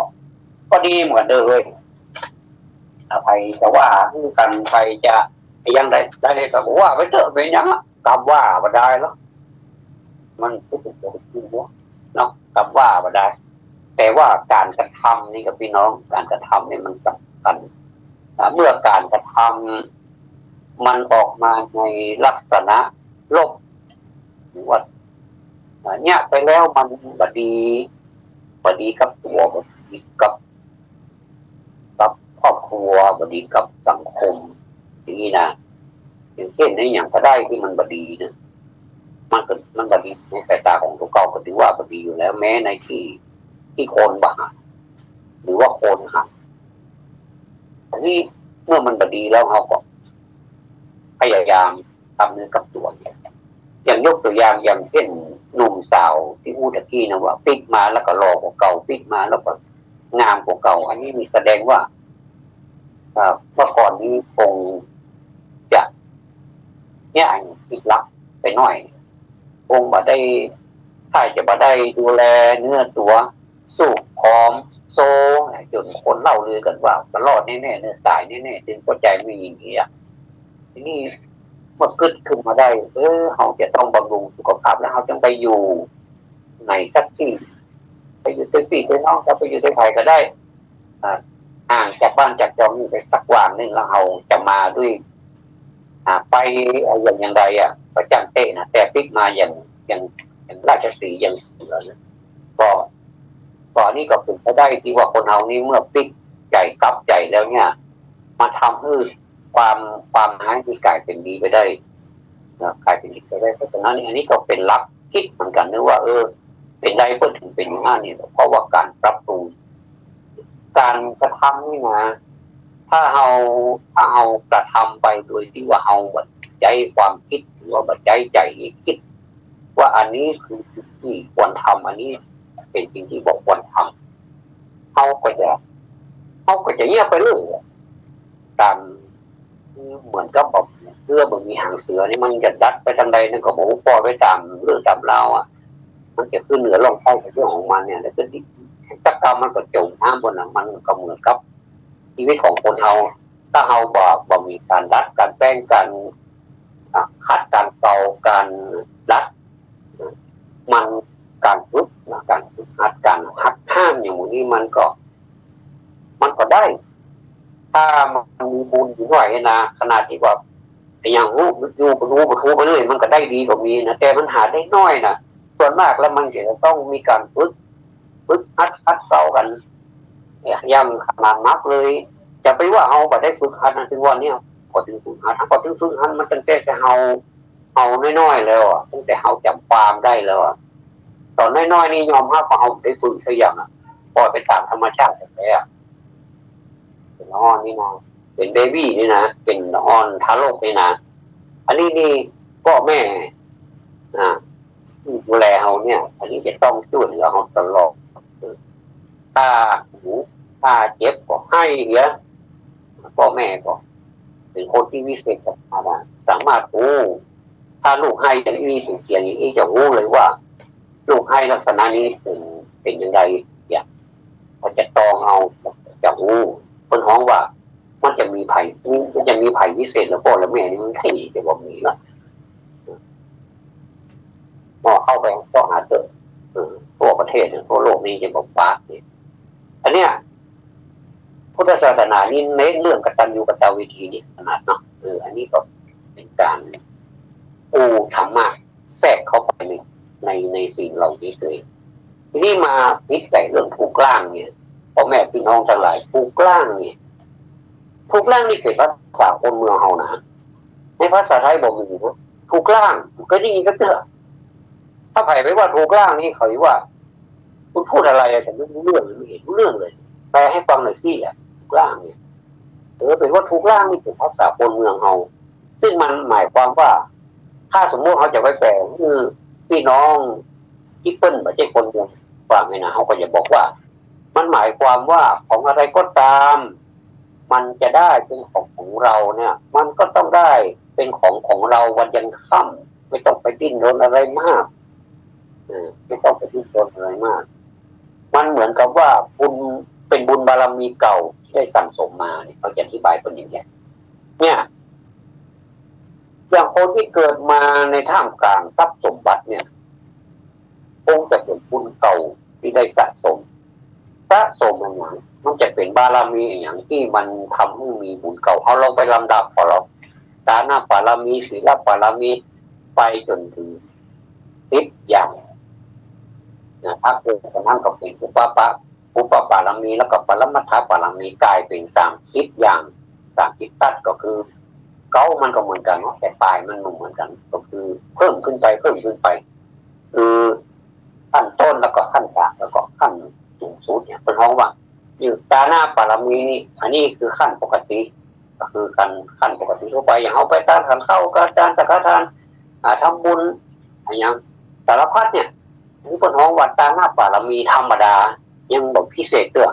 ก็ดีเหมือนเดิมเลย ถ้าใผจะว่าหื้อกั๋น ใผจะ อย่างใด ได้เลยก็ว่าไปเต๊อะ เป๋นหยังอะ กำว่าบ่ดายหรอก มันก็เป๋นตั๋วจริงเนาะ กำว่าบ่ดาย แต่ว่าก๋านกระทำนี่กับปี้น้อง ก๋านกระทำนี่มันสำคัญ อ่า เมื่อก๋านกระทำมันออกมาในลักษณะลบ หรือว่า อ่า เยียะไปแล้วมันบ่ดี บ่ดีกับตั๋ว บ่ดีกับ กับครอบครัว บ่ดีกับสังคม อย่างนี้นะ อย่างเจ้นในอย่างก็ได้ตี้มันบ่ดีนะ มันก็ มันบ่ดีในสายต๋าของตั๋วเก่า ก็ถือว่าบ่ดีอยู่แล้ว แม้ในตี้ ตี้คนบ่หัน หรือว่าคนหัน อันนี้เมื่อมันบ่ดีแล้ว เฮาก็พยายามกลับเนื้อกลับตั๋ว อย่างยกตั๋วอย่าง อย่างเจ้นหนุ่มสาวตี้อู้ตะกี้นะว่าปิ๊กมาแล้วก็หล่อกว่าเก่า ปิ๊กมาแล้วก็งามกว่าเก่า อันนี้นี่แสดงว่า เอ่อ เมื่อก่อนนี้คงจะ เนี่ย ปิ๊กลักไปหน้อย คงบ่ได้ ถ้าจะบ่ได้ดูแลเนื้อตั๋ว สูบผอมโซ จ๋นคนเล่าลือกั๋นว่าบ่รอดแน่ๆ เนาะ ต๋ายแน่ๆ ตึงหัวใจ๋แม่ญิงอี้อะ ทีนี้เมื่อกึ๊ดขึ้นมาได้ เออ เฮาจะต้องบำรุงสุขภาพ แล้วเฮาจะไปอยู่ไหนสักตี้ ไปอยู่ตี้ปี้ตี้น้อง จะไปอยู่ตี้ใผก็ได้ อ่า ห่างจากบ้านจากจองนี่ไปสักวางนึ่ง แล้วเฮาจะมาด้วย อ่า ไป อ่า อย่าง อย่างใดอะ ก็จ้างเต๊อะนะ แต่ปิ๊กมาอย่าง อย่าง อย่างราชสีห์ อย่างเสือนะ ก็ ก็อันนี้ก็เป๋นไปได้ตี้ว่าคนเฮานี่เมื่อปิ๊กใจ๋กลับใจ๋แล้วเนี่ย มันทำหื้อความ ความฮ้ายนี่ก๋ายเป๋นดีไปได้นะ ก๋ายเป๋นดีไปได้ เพราะฉะนั้นอันนี้ก็เป๋นหลักคิดเหมือนกั๋นนะว่า เออ เป๋นใดเปิ้นถึงเป๋นอย่างนั้นเนี่ย เพราะว่าก๋านปรับปรุง ก๋านกระทำนี่นะ ถ้าเฮา ถ้าเฮากระทำไปโดยตี้ว่าเฮาบ่ใจ๊ความคิด หรือว่าบ่ใจ๊ใจ๋คิด ว่าอันนี้คือสิ่งตี้ควรทำ อันนี้เป๋นสิ่งตี้บ่ควรทำ เฮาก็จะ เฮาก็จะเยียะไปเรื่อย ต๋าม เหมือนกับแบบเสือบ่มีหางเสือนี่ มันจะดัดไปตางใดนั่นก็บ่ฮู้ ปล่อยไปต๋ามเรื่องต๋ามราวอะ มันจะขึ้นเหนือล่องใต้ไปเรื่องของมันเนี่ย แล้วก็ดิ สักกำมันก็จ๋มน้ำปู๊นน่ะ มันก็เหมือนกับ ชีวิตของคนเฮา ถ้าเฮาบ่ บ่มีก๋านดัด ก๋านแปลง ก๋าน อ่ะ ขัด ก๋านเกลา ก๋านดัด มัน ก๋านฝึกนะ ก๋านฝึกหัด ก๋านหักห้ามอย่างหมู่นี้มันก็ มันก็ได้ ถ้ามันมีบุญอยู่หน้อยนะ ขนาดตี้ว่า แต่อย่างฮู้ อยู่บ่ฮู้บ่ฮู้ไปเรื่อย มันก็ได้ดีก็มีนะ แต่มันหาได้น้อยนะ ส่วนมากแล้วมันจะต้องมีก๋านฝึก ฝึกหัด ขัดเกลากั๋น เนี่ย อย่างขนาดนักเลย จะไปว่าเฮาบ่ได้ฝึกหัดนะ ถึงวันนี้ก็ถึงฝึกหัด ก็ถึงฝึกหัดมันตั้งแต่เฮา เฮาน้อยๆ แล้วอะ ตั้งแต่เฮาจ๋ำความได้แล้วอะ ต๋อนน้อยๆ นี่ยอมฮับว่าเฮาบ่ได้ฝึกสักอย่างอะ ปล่อยไปต๋ามธรรมชาติไปแล้ว เป๋นอ่อนนี่นะ เป๋นเบบี้นี่นะ เป๋นอ่อนทารกนี่นะ อันนี้นี่ป้อแม่ อ่า ดูแลเฮาเนี่ย อันนี้จะต้องจ้วยเหลือเฮาตลอด ถ้าหิว ถ้าเจ็บก็ไห้เหีย ป้อแม่ก็เป๋นคนตี้วิเศษขนาดนั้น สามารถฮู้ ถ้าลูกไห้อย่างอี้ เสียงอย่างอี้ จะฮู้เลยว่า ลูกไห้ลักษณะนี้เป๋น เป๋นอย่างใด เนี่ย ก็จะต้องเอา จะฮู้ เปิ้นฮ้องว่า มันจะมีไผ มันจะมีไผวิเศษเหลือป้อเหลือแม่นี่ มันใค่จะบ่มีละ มองเข้าไปซอกหาเต๊อะ เออ ทั่วประเทศเนี่ย ทั่วโลกนี้จะบ่ปะเนี่ย อันเนี้ย พุทธศาสนานี่เน้นเรื่องกตัญญูกตเวทีนี่ขนาดเนาะ เออ อันนี้ก็เป๋นก๋านอู้ธรรมะแทรกเข้าไปใน ใน ในสิ่งเหล่านี้เลย ทีนี้มาติดใจ๋เรื่องถูกล้างเนี่ย ป้อแม่ปี้น้องตังหลาย ถูกล้างเนี่ย ถูกล้างนี่เป๋นภาษาคนเมืองเฮานะ ในภาษาไทยบ่มีนะ ถูกล้าง บ่เกยได้ยินสักเตื้อ ถ้าใผไปว่าถูกล้างนี่ เขาว่า "คุณพูดอะไรอะ ฉันไม่รู้เรื่องเลย ไม่เห็นรู้เรื่องเลย แปลให้ฟังหน่อยสิ" อะ ถูกล้างเนี่ย เออ เป๋นว่าถูกล้างนี่เป๋นภาษาคนเมืองเฮา ซึ่งมันหมายความว่า ถ้าสมมุติเฮาจะไปแปลหื้อปี้น้องตี้เปิ้นบ่ใจ้คนเมืองฟังเนี่ยนะ เฮาก็จะบอกว่า มันหมายความว่าของอะไรก็ต๋าม มันจะได้เป๋นของของเราเนี่ย มันก็ต้องได้เป๋นของของเราวันยังค่ำ ไม่ต้องไปดิ้นรนอะไรมาก เออ ไม่ต้องไปดิ้นรนอะไรมาก มันเหมือนกับว่าบุญ เป๋นบุญบารมีเก่าตี้ได้สั่งสมมาเนี่ย เขาจะอธิบายเป๋นอย่างเนี้ย เนี่ย อย่างคนตี้เกิดมาในท่ามกลางทรัพย์สมบัติเนี่ย คงจะเป๋นบุญเก่าตี้ได้สะสม สะสมมาหยัง มันจะเป๋นบารมีอะหยังตี้มันทำหื้อมีบุญเก่า เฮาลองไปลำดับก่อน เฮา ตานบารมี ศีลบารมี ไปจ๋นเถิงสิบอย่าง นะ ถ้าเกินกว่านั้นก็เป๋นอุปปะ อุปปารมี แล้วก็ปรมัตถบารมี ก๋ายเป๋นสามสิบอย่าง สามสิบตั๊ด ก็คือเก๊ามันก็เหมือนกั๋นเนาะ แต่ป๋ายมันบ่เหมือนกั๋น ก็คือเพิ่มขึ้นไป เพิ่มขึ้นไป คือขั้นต้น แล้วก็ขั้นกลาง แล้วก็ขั้นสูงสุดเนี่ย เปิ้นฮ้องว่า อยู่ตานบารมีนี่ อันนี้คือขั้นปกติ ก็คือขั้น ขั้นปกติทั่วไป อย่างเฮาไปตานขันข้าว ก็ตานสังฆทาน อ่า ทำบุญ อะหยัง สารพัดเนี่ย อันนี้เปิ้นฮ้องว่าตานบารมีธรรมดา ยังบ่พิเศษเตื้อ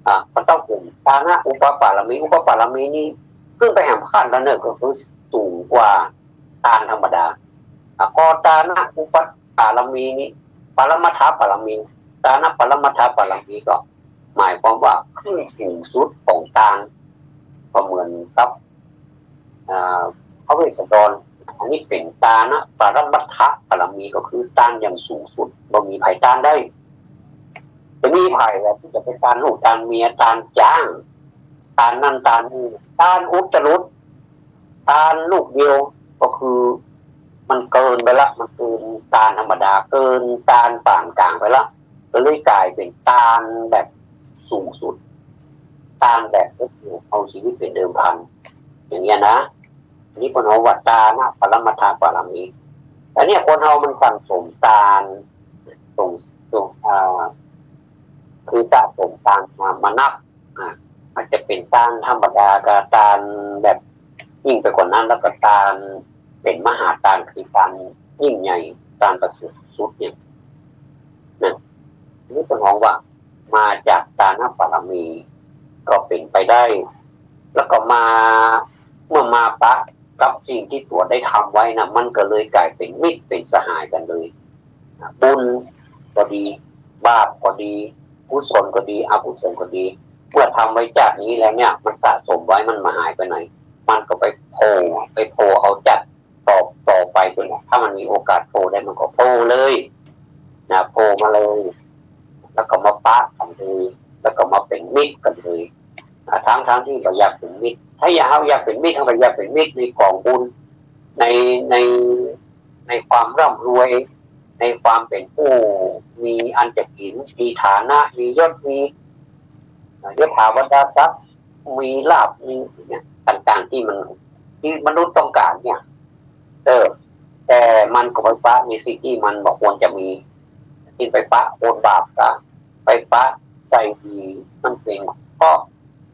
อ่า ก็ต้องเป๋นตานอุปปารมี อุปปารมีนี่ขึ้นไปแหมขั้นละเนิด ก็คือสูงกว่าตานธรรมดา อ่า ก็ตานอุปปารมีนี่ ปรมัตถบารมี ตานปรมัตถบารมีก็ หมายความว่าขึ้นสูงสุดของตาน ก็เหมือนกับ อ่า พระเวสสันดร อันนี้เป๋นตานปรมัตถบารมี ก็คือตานอย่างสูงสุด บ่มีใผตานได้ จะมีใผอะตี้จะไปตานลูกตานเมีย ตานจ๊าง ตานนั่นตานนี่ ตานอุตรุต ตานลูกเดียว ก็คือมันเกินไปละ มันเกินตานธรรมดา เกินตานปานก๋างไปละ ก็เลยก๋ายเป๋นตานแบบสูงสุด ตานแบบเอาชีวิตเป๋นเดิมพัน อย่างเงี้ยนะ อันนี้เปิ้นฮ้องว่าตานปรมัตถบารมี อันเนี้ยคนเฮามันสั่งสมตาน ส่ง ส่ง อ่า คือสะสมตานมา มานับ อ่า อาจจะเป๋นตานธรรมดากับตานแบบยิ่งไปกว่านั้น แล้วก็ตานเป๋นมหาตาน คือตานยิ่งใหญ่ ตานประเสริฐสุดเนี่ยนะ อันนี้เปิ้นฮ้องว่ามาจากตานบารมี ก็เป๋นไปได้ แล้วก็มา เมื่อมาปะกับสิ่งตี้ตั๋วได้ทำไว้นะ มันก็เลยก๋ายเป๋นมิตรเป๋นสหายกั๋นเลย บุญก็ดี บาปก็ดี กุศลก็ดี อกุศลก็ดี เมื่อทำไว้จาตินี้แล้วเนี่ย มันสะสมไว้ มันบ่หายไปไหน มันก็ไปโผล่ ไปโผล่เอาจาติต่อ ต่อไปตั๊วเนี่ย ถ้ามันมีโอกาสโผล่ได้ มันก็โผล่เลยนะ โผล่มาเลย แล้วก็มาปะกั๋นเลย แล้วก็มาเป๋นมิตรกั๋นเลย อ่า ทั้งๆ ตี้บ่อยากเป๋นมิตร ถ้าอยาก เฮาอยากเป๋นมิตร เฮาก็อยากเป๋นมิตรในก๋องบุญ ใน ใน ในความร่ำรวย ในความเป๋นผู้มีอันจะกิ๋น มีฐานะ มียศ มี อ่า ยศถาบรรดาศักดิ์ มีลาภ มีเนี่ย ต่างๆ ตี้มัน ตี้มนุษย์ต้องก๋านเนี่ย เออ แต่มันก็ไปปะในสิ่งตี้มันบ่ควรจะมี ตี้ไปปะคนบาปกา ไปปะใส่ดี มันเป๋น ก็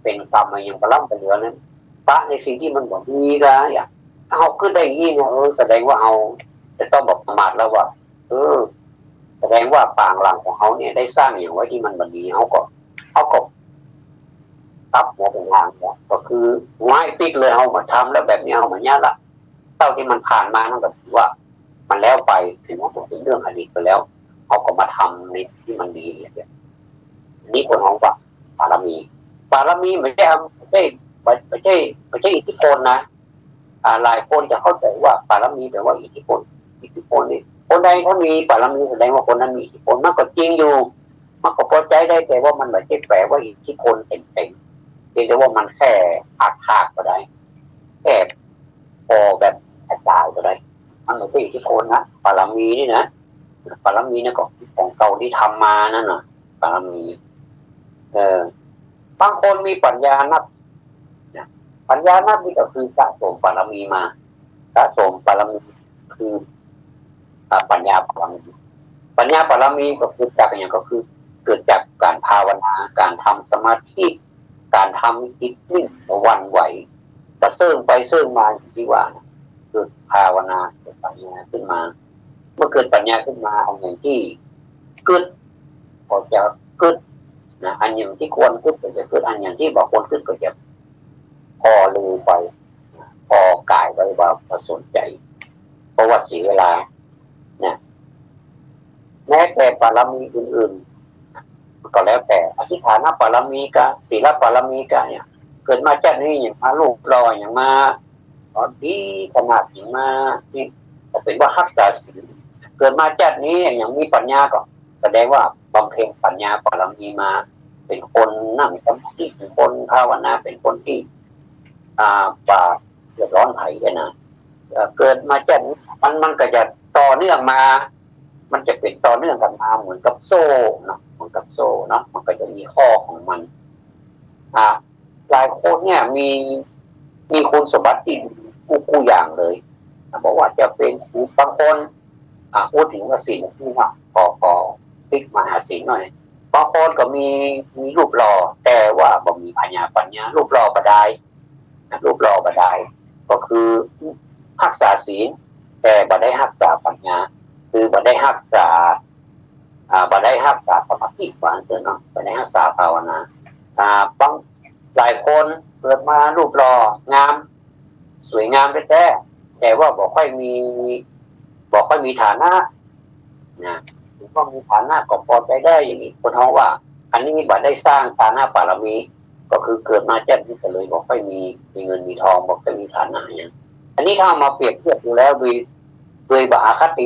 เป๋นกรรมมาอย่างปะล้ำปะเหลือนั้น ปะในสิ่งตี้มันบ่ดีกา อย่าง ถ้าเฮากึ๊ดได้อี้เนี่ย เออ แสดงว่าเฮาจะต้องบ่ประมาทแล้วว่า เออ แสดงว่าปางหลังของเฮาเนี่ยได้สร้างอย่างไว้ตี้มันบ่ดี เฮาก็ เฮาก็กลับหัวเป๋นหางเนี่ย ก็คือหัวให้ปิ๊กเลย เฮาบ่ทำแล้ว แบบนี้เฮาบ่เยียะละ เต้าตี้มันผ่านมานั่นก็ถือว่ามันแล้วไป ถือว่ามันเป๋นเรื่องอดีตไปแล้ว เฮาก็มาทำในสิ่งตี้มันดีเนี่ย อันนี้เปิ้นฮ้องว่าบารมี บารมีบ่ใจ้ บ่ใจ้ บ่ใจ้ บ่ใจ้อิทธิพลนะ อ่า หลายคนจะเข้าใจ๋ว่าบารมีแปลว่าอิทธิพล อิทธิพลนี่ คนใดถ้ามีบารมีแสดงว่าคนนั้นมีอิทธิพล มันก็จริงอยู่ มันก็ปอใจ๊ได้ แต่ว่ามันบ่ใจ้แปลว่าอิทธิพลเต๋งๆ เพียงแต่ว่ามันแค่อาจหากก็ได้ แค่ปอแบบกระจ๋ายก็ได้ มันบ่ใจ้อิทธิพลนะ บารมีนี่นะ บารมีนี่ก็ของเก่าตี้ทำมานั่นน่ะ บารมี เออ บางคนมีปัญญานัก นะ ปัญญานักนี่ก็คือสะสมบารมีมา สะสมบารมีคือ อ่า ปัญญาบารมี ปัญญาบารมีก็เกิดจากอะหยัง ก็คือเกิดจากก๋านภาวนา ก๋านทำสมาธิ ก๋านทำจิตนิ่งหวั่นไหว ก็เซิ่งไปเซิ่งมาอย่างตี้ว่านะ เกิดภาวนา เกิดปัญญาขึ้นมา เมื่อเกิดปัญญาขึ้นมา เอาอย่างตี้กึ๊ดก็จะกึ๊ดนะ อันอย่างตี้ควรกึ๊ดก็จะกึ๊ด อันอย่างตี้บ่ควรกึ๊ดก็จะผ่อเลยไป ผ่อก๋ายไว้ว่าบ่สนใจ๋ เพราะว่าเสียเวลานะ แม้แต่บารมีอื่นๆ ก็แล้วแต่ อธิษฐานบารมีกา ศีลบารมีกาเนี่ย เกิดมาจาตินี้อย่างมารูปหล่อ อย่างมาดีขนาด อย่างมานี่ ก็เป๋นว่าฮักษาศีล เกิดมาจาตินี้อย่างมีปัญญาก็แสดงว่าบำเพ็ญปัญญาบารมีมา เป็นคนนั่งสมาธิ เป็นคนภาวนา เป็นคนตี้ อ่า บ่เดือดร้อนใผอะนะ เอ่อ เกิดมาแจ้ง มัน มันก็จะต่อเนื่องมา มันจะเป๋นต่อเนื่องกั๋นมาเหมือนกับโซ่เนาะ เหมือนกับโซ่เนาะ มันก็จะมีข้อของมัน อ่า หลายคนเนี่ยมี มีคุณสมบัติตี้ดีกู้ๆ อย่างเลย บ่ว่าจะเป๋นศีล บางคน อ่า พูดเถิงว่าศีลนี่เนาะ ขอ ขอปิ๊กมาหาศีลหน่อย บางคนก็มี มีรูปหล่อ แต่ว่าบ่มีปัญญา ปัญญา รูปหล่อบ่ได้ รูปหล่อบ่ได้ ก็คือฮักษาศีล แต่บ่ได้ฮักษาปัญญา คือบ่ได้ฮักษา อ่า บ่ได้ฮักษาสมาธิ ว่าอั้นเถอะเนาะ บ่ได้ฮักษาภาวนา อ่า บาง หลายคนเกิดมารูปหล่องาม สวยงามแต๊ๆ แต่ว่าบ่ค่อยมี บ่ค่อยมีฐานะ นะ ถือว่ามีฐานะก็ปอใจ๋ได้ อย่างนี้คนฮ้องว่า อันนี้บ่ได้สร้างทานบารมี ก็คือเกิดมาแจ้งนี้ก็เลยบ่ค่อยมี มีเงินมีทอง บ่ค่อยมีฐานะหยัง อันนี้ถ้าเอามาเปรียบเทียบดูแล้ว โดย โดยบ่อคติ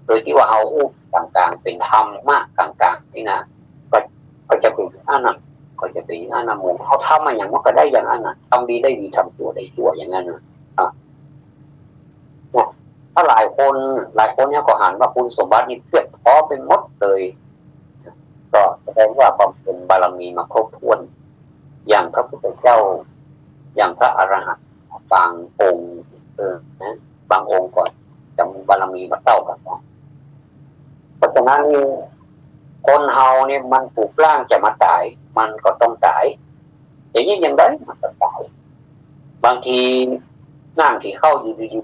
โดยตี้ว่าเฮาอู้กลางๆ เป๋นธรรมะกลางๆ นี่นะ ก็ ก็จะเป๋นอย่างอั้นน่ะ ก็จะเป๋นอย่างอั้นน่ะ เหมือนเฮาทำมาหยังมันก็ได้อย่างอั้นน่ะ ทำดีได้ดี ทำชั่วได้ชั่วอย่างอั้นน่ะ อ่ะ เนี่ย ถ้าหลายคน หลายคนเนี่ยก็หันว่าคุณสมบัตินี่เพียบพร้อมไปหมดเลย ก็แสดงว่าบำเพ็ญบารมีมาครบถ้วน อย่างพระพุทธเจ้า อย่างพระอรหันต์บางองค์ เออ นะ บางองค์ก็จะมีบารมีบ่เต้ากั๋นเนาะ เพราะฉะนั้นนี่ คนเฮาเนี่ยมันถูกร่างจะมาต๋าย มันก็ต้องต๋าย อย่างนี้อย่างใดมันก็ต๋าย บางทีนั่งกิ๋นข้าวอยู่ดี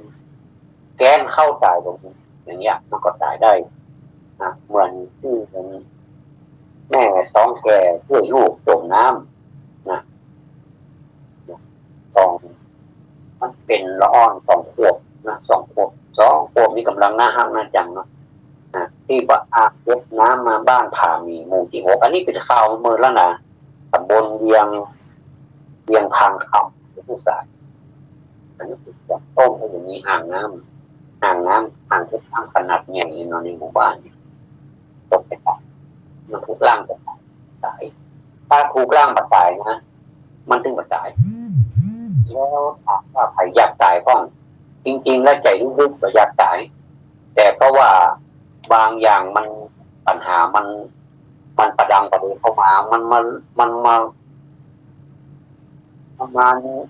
ๆ แก๊นข้าวต๋ายลง อย่างเงี้ย มันก็ต๋ายได้นะ เหมือนตี้มันแม่ต๊องแก่จ้วยลูกจ๋มน้ำนะ สอง มันเป๋นละอ่อนสองขวบนะ สองขวบ สองขวบนี่ก่ำลังน่าฮักน่าจังเนาะ นะ ตี้บ่าอ่างเก็บน้ำมาบ้านผาหมีหมู่ตี้หก อันนี้เป๋นข่าวเมินแล้วนะ ตำบลเวียง เวียงพางคำ เป๋นผู้สาย อันนี้เป๋นต้น ก็จะมีอ่างน้ำ อ่างน้ำ อ่างเก็บน้ำขนาดใหญ่เนาะ ในหมู่บ้านเนี่ย ตกไปต๋าย มันถูกร่างไปต๋าย ถ้าถูกร่างบ่ต๋ายนะ มันถึงบ่ต๋าย แล้วถามว่าใผอยากต๋ายพ่อง จริงๆ แล้วใจ๋ลึกๆ บ่อยากต๋าย แต่เพราะว่าบางอย่างมัน ปัญหามัน มันประดังประเดเข้ามา มันมา มันมา มันมา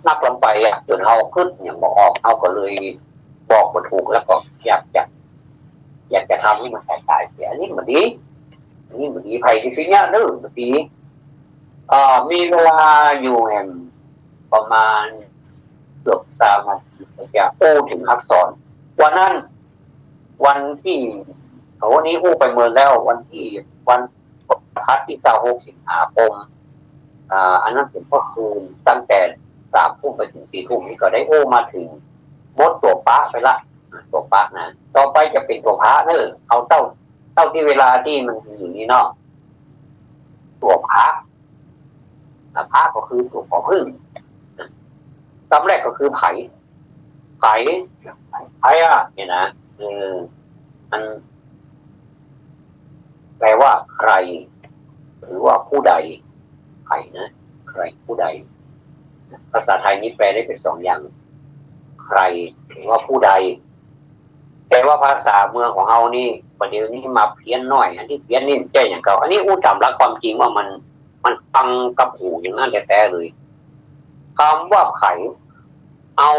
นักล้ำไปอะ จ๋นเฮากึ๊ดหยังบ่ออก เฮาก็เลยบอกบ่ถูก แล้วก็อยากจะ อยากจะทำหื้อมันต๋ายๆ เสีย อันนี้บ่ดี อันนี้บ่ดี ใผตี้เป๋นเยียะเน่อ บ่ดี อ่า มีเวลาอยู่แหมประมาณเกือบสามนาที ก็จะอู้เถิงอักษร วันนั้น วันตี้ โอ้ นี่อู้ไปเมินแล้ว วันตี้ วันพฤหัสตี้ซาวหกสิงหาคม อ่า อันนั้นเป๋นเมื่อคืน ตั้งแต่สามทุ่มไปเถิงสี่ทุ่มนี่ก็ได้อู้มาเถิงบทตั๋วป๊าไปละ ตั๋วป๊านะ ต่อไปจะเป๋นตั๋วพระเน่อ เอาเต้า เต้าตี้เวลาตี้มันมีอยู่นี่เนาะ ตั๋วพระ อ่ะ พระก็คือตั๋วผอผึ้ง กำแรกก็คือใผ ใผ ใผอะ เนี่ยนะ เออ มัน แปลว่าใคร หรือว่าผู้ใด ใผนะ ใคร ผู้ใด ภาษาไทยนี่แปลได้เป๋นสองอย่าง ใคร หรือว่าผู้ใด แต่ว่าภาษาเมืองของเฮานี่ ประเดี๋ยวนี้มาเพี้ยนหน่อย อันตี้เพี้ยนนี่บ่ใจ้หยังเก่า อันนี้อู้ต๋ามหลักความจริงว่ามัน มันฟังกับหูอย่างนั้นแต๊ๆ เลย กำว่าใผ เอา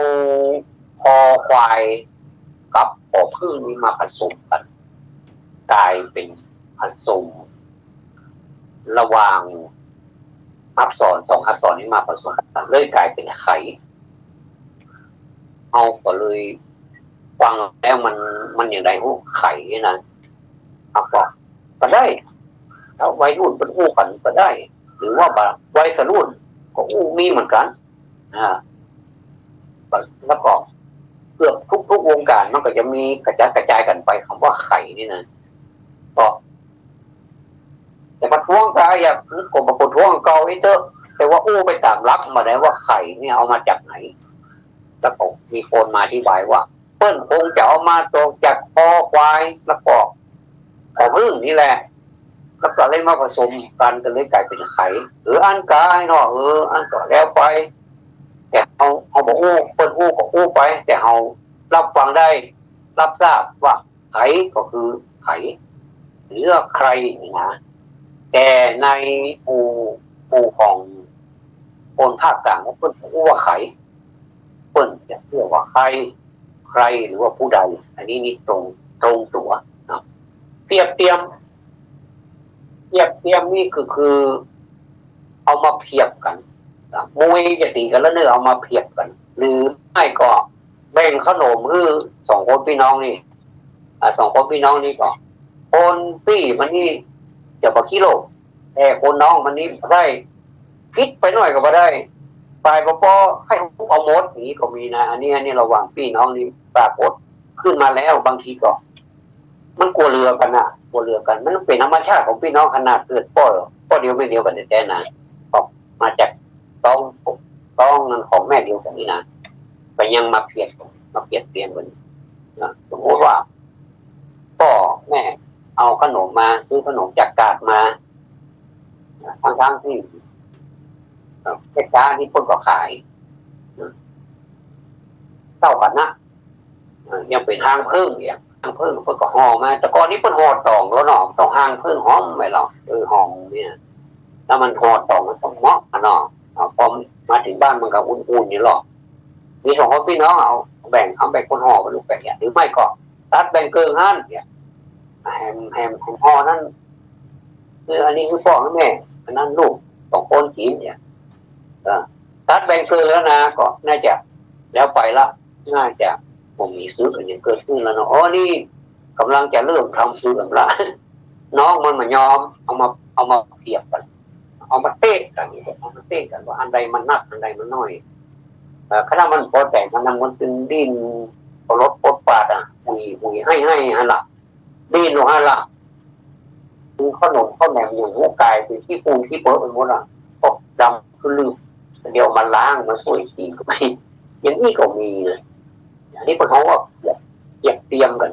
คอควายกับผอผึ้งนี่มาผสมกั๋น ก๋ายเป๋นผสม ระหว่างอักษรสองอักษรนี่มาผสมกั๋น เลยก๋ายเป๋นใผ เฮาก็เลยฟังแล้วมัน มันอย่างใดฮู้ ใผนี่นะ เฮาก็ ก็ได้ ถ้าวัยรุ่นเปิ้นอู้กั๋นก็ได้ หรือว่าบ่า วัยรุ่นก็อู้มีเหมือนกั๋น อ่า แล้วก็เกือบทุกๆ วงการมันก็จะมีกระจัดกระจายกั๋นไป กำว่าใผนี่นะ ก็ แต่ประท้วงก็อย่า ก็บ่ประท้วงเก่าอี้เต๊อะ แต่ว่าอู้ไปต๋ามหลักมาได้ว่าใผเนี่ยเอามาจากไหน แล้วก็มีคนมาอธิบายว่า เปิ้นคงจะเอามาจากคอควาย แล้วก็ผอผึ้งนี่แหละ แล้วก็เลยมาผสมกั๋น ก็เลยก๋ายเป๋นไข เออ อั้นกายเนาะ เออ อั้นก็แล้วไป แต่เฮา เฮาบ่ฮู้ เปิ้นฮู้ก็ฮู้ไป แต่เฮารับฟังได้ รับทราบว่าไขก็คือไข หรือว่าใครนี่นะ แต่ในหมู่ หมู่ของคนภาคกลาง เปิ้นบ่ฮู้ว่าไข เปิ้นจะเรียกว่าใคร ใคร หรือว่าผู้ใด อันนี้นี่ตรง ตรงตั๋วเนาะ เปรียบเตียม เปรียบเตียมนี่ก็คือ เอามาเปรียบกั๋นนะ มวยจะตี๋กั๋นแล้วเน่อ เอามาเปรียบกั๋น หรือไม่ก็แบ่งขนมหื้อสองคนปี้น้องนี่ อ่า สองคนปี้น้องนี่ก็ คนปี้มันนี่จะบ่ขี้โลภ แต่คนน้องมันนี่บ่ได้ ผิดไปหน้อยก็บ่ได้ ฝ่ายบ่ปอใค่ฮุบเอาหมด อย่างนี้ก็มีนะ อันนี้ อันนี้ระหว่างปี้น้องนี่ปรากฏขึ้นมาแล้ว บางทีก็ มันกั๋วเหลือกั๋นนะ กั๋วเหลือกั๋น มันเป๋นธรรมชาติของปี้น้อง ขนาดเกิดป้อ ป้อเดียวแม่เดียวกั๋นแต๊ๆ นะ ออกมาจากต๊อง ต๊องนั้นของแม่เดียวกั๋นนี่นะ ก็ยังมาเปรียบ มาเปรียบเตียมกั๋นนะ สมมุติว่า ป้อแม่เอาขนมมา ซื้อขนมจากตลาดมา ทั้งๆ ตี้ เอ่อ แม่ก๊านี่เปิ้นก็ขาย เอ่อ เต้ากั๋นนะ เอ่อ ยังเป๋นฮางผึ้งเนี่ย ฮางผึ้งเปิ้นก็ห่อมา แต่ก่อนนี้เปิ้นห่อต๋องแล้วเนาะ ต้องฮางผึ้งฮ้อมไว้หรอก เออ ห่อเนี่ย แล้วมันห่อต๋องมันต้องเหมาะอะเนาะ เอา ปอมาเถิงบ้านมันก็อุ่นๆ อยู่หรอก มีสองคนปี้น้อง เอาแบ่ง เอาแบ่งคนห่อไปลูก แบ่งเนี่ย หรือไม่ก็ตัดแบ่งเกิ่งหั้นเนี่ย แหม แหม แหมห่อนั้น คืออันนี้คือป้อหื้อแม่ อันนั้นลูกสองคนกิ๋นเนี่ย เออ ตัดแบ่งเกิ่งแล้วนะ ก็น่าจะแล้วไปละ น่าจะบ่มีศึกอันหยังเกิดขึ้นแล้วเนาะ อ๋อ นี่ก่ำลังจะเริ่มทำศึกแล้ว น้องมันบ่ยอม เอามา เอามาเปรียบกั๋น เอามาเตะกั๋น เอามาเตะกั๋นว่าอันใดมันนัก อันใดมันน้อย เอ่อ ขนาดมันปอแต่งมันนะ มันตึงดิ้นปลดปลดปาดอะ หุยหุยไห้ไห้หั้นล่ะ ดิ้นอยู่หั้นล่ะ คือข้าวหนมข้าวแหนมอยู่หัวกาย เป๋นขี้ปูนขี้เปื้อนไปหมดอะ ก็ดำคือลืม เดี๋ยวมาล้างมาสวยกิ๋นก็มี อย่างนี้ก็มีนะ อันนี้เปิ้นฮ้องว่าเปรียบ เปรียบเตียมกั๋น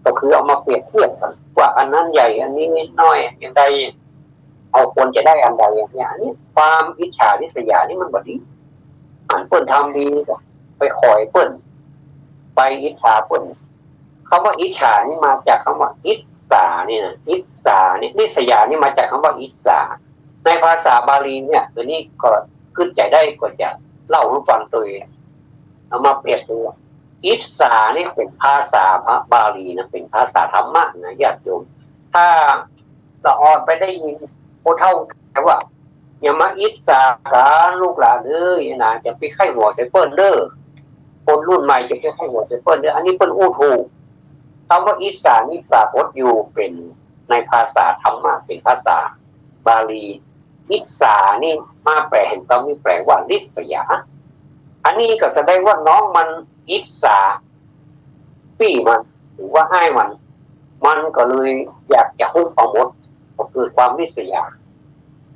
ก็คือเอามาเปรียบเทียบกั๋น ว่าอันนั้นใหญ่ อันนี้น้อย อย่างใด เฮาควรจะได้อันใดอย่างเนี้ย อันนี้ความอิจฉาริษยานี่มันบ่ดี หันเปิ้นทำดีก็ไปขอยเปิ้น ไปอิจฉาเปิ้น กำว่าอิจฉานี่มาจากกำว่าอิสสานี่นะ อิสสานี่ ริษยานี่มาจากกำว่าอิสสา ในภาษาบาลีเนี่ย เดี๋ยวนี้ก็กึ๊ดใจ๋ได้ก็จะเล่าหื้อฟังตวย เอามาเปรียบเตียม อิสสานี่เป๋นภาษาพระบาลีนะ เป๋นภาษาธรรมะนะญาติโยม ถ้าละอ่อนไปได้ยินผู้เฒ่าว่า อย่ามาอิสสากั๋นลูกหลานเอ้ยนะ อย่าไปใค่หัวใส่เปิ้นเด้อ คนรุ่นใหม่อย่าไปใค่หัวใส่เปิ้นเด้อ อันนี้เปิ้นอู้ถูก กำว่าอิสสานี่ปรากฏอยู่เป๋นในภาษาธรรมะ เป๋นภาษาบาลี อิสสานี่มาแปลแห่งกำนี่แปลว่าริษยา อันนี้ก็แสดงว่าน้องมันอิสสาปี้มัน หรือว่าอ้ายมัน มันก็เลยอยากจะฮุบเอาหมด ก็เกิดความริษยา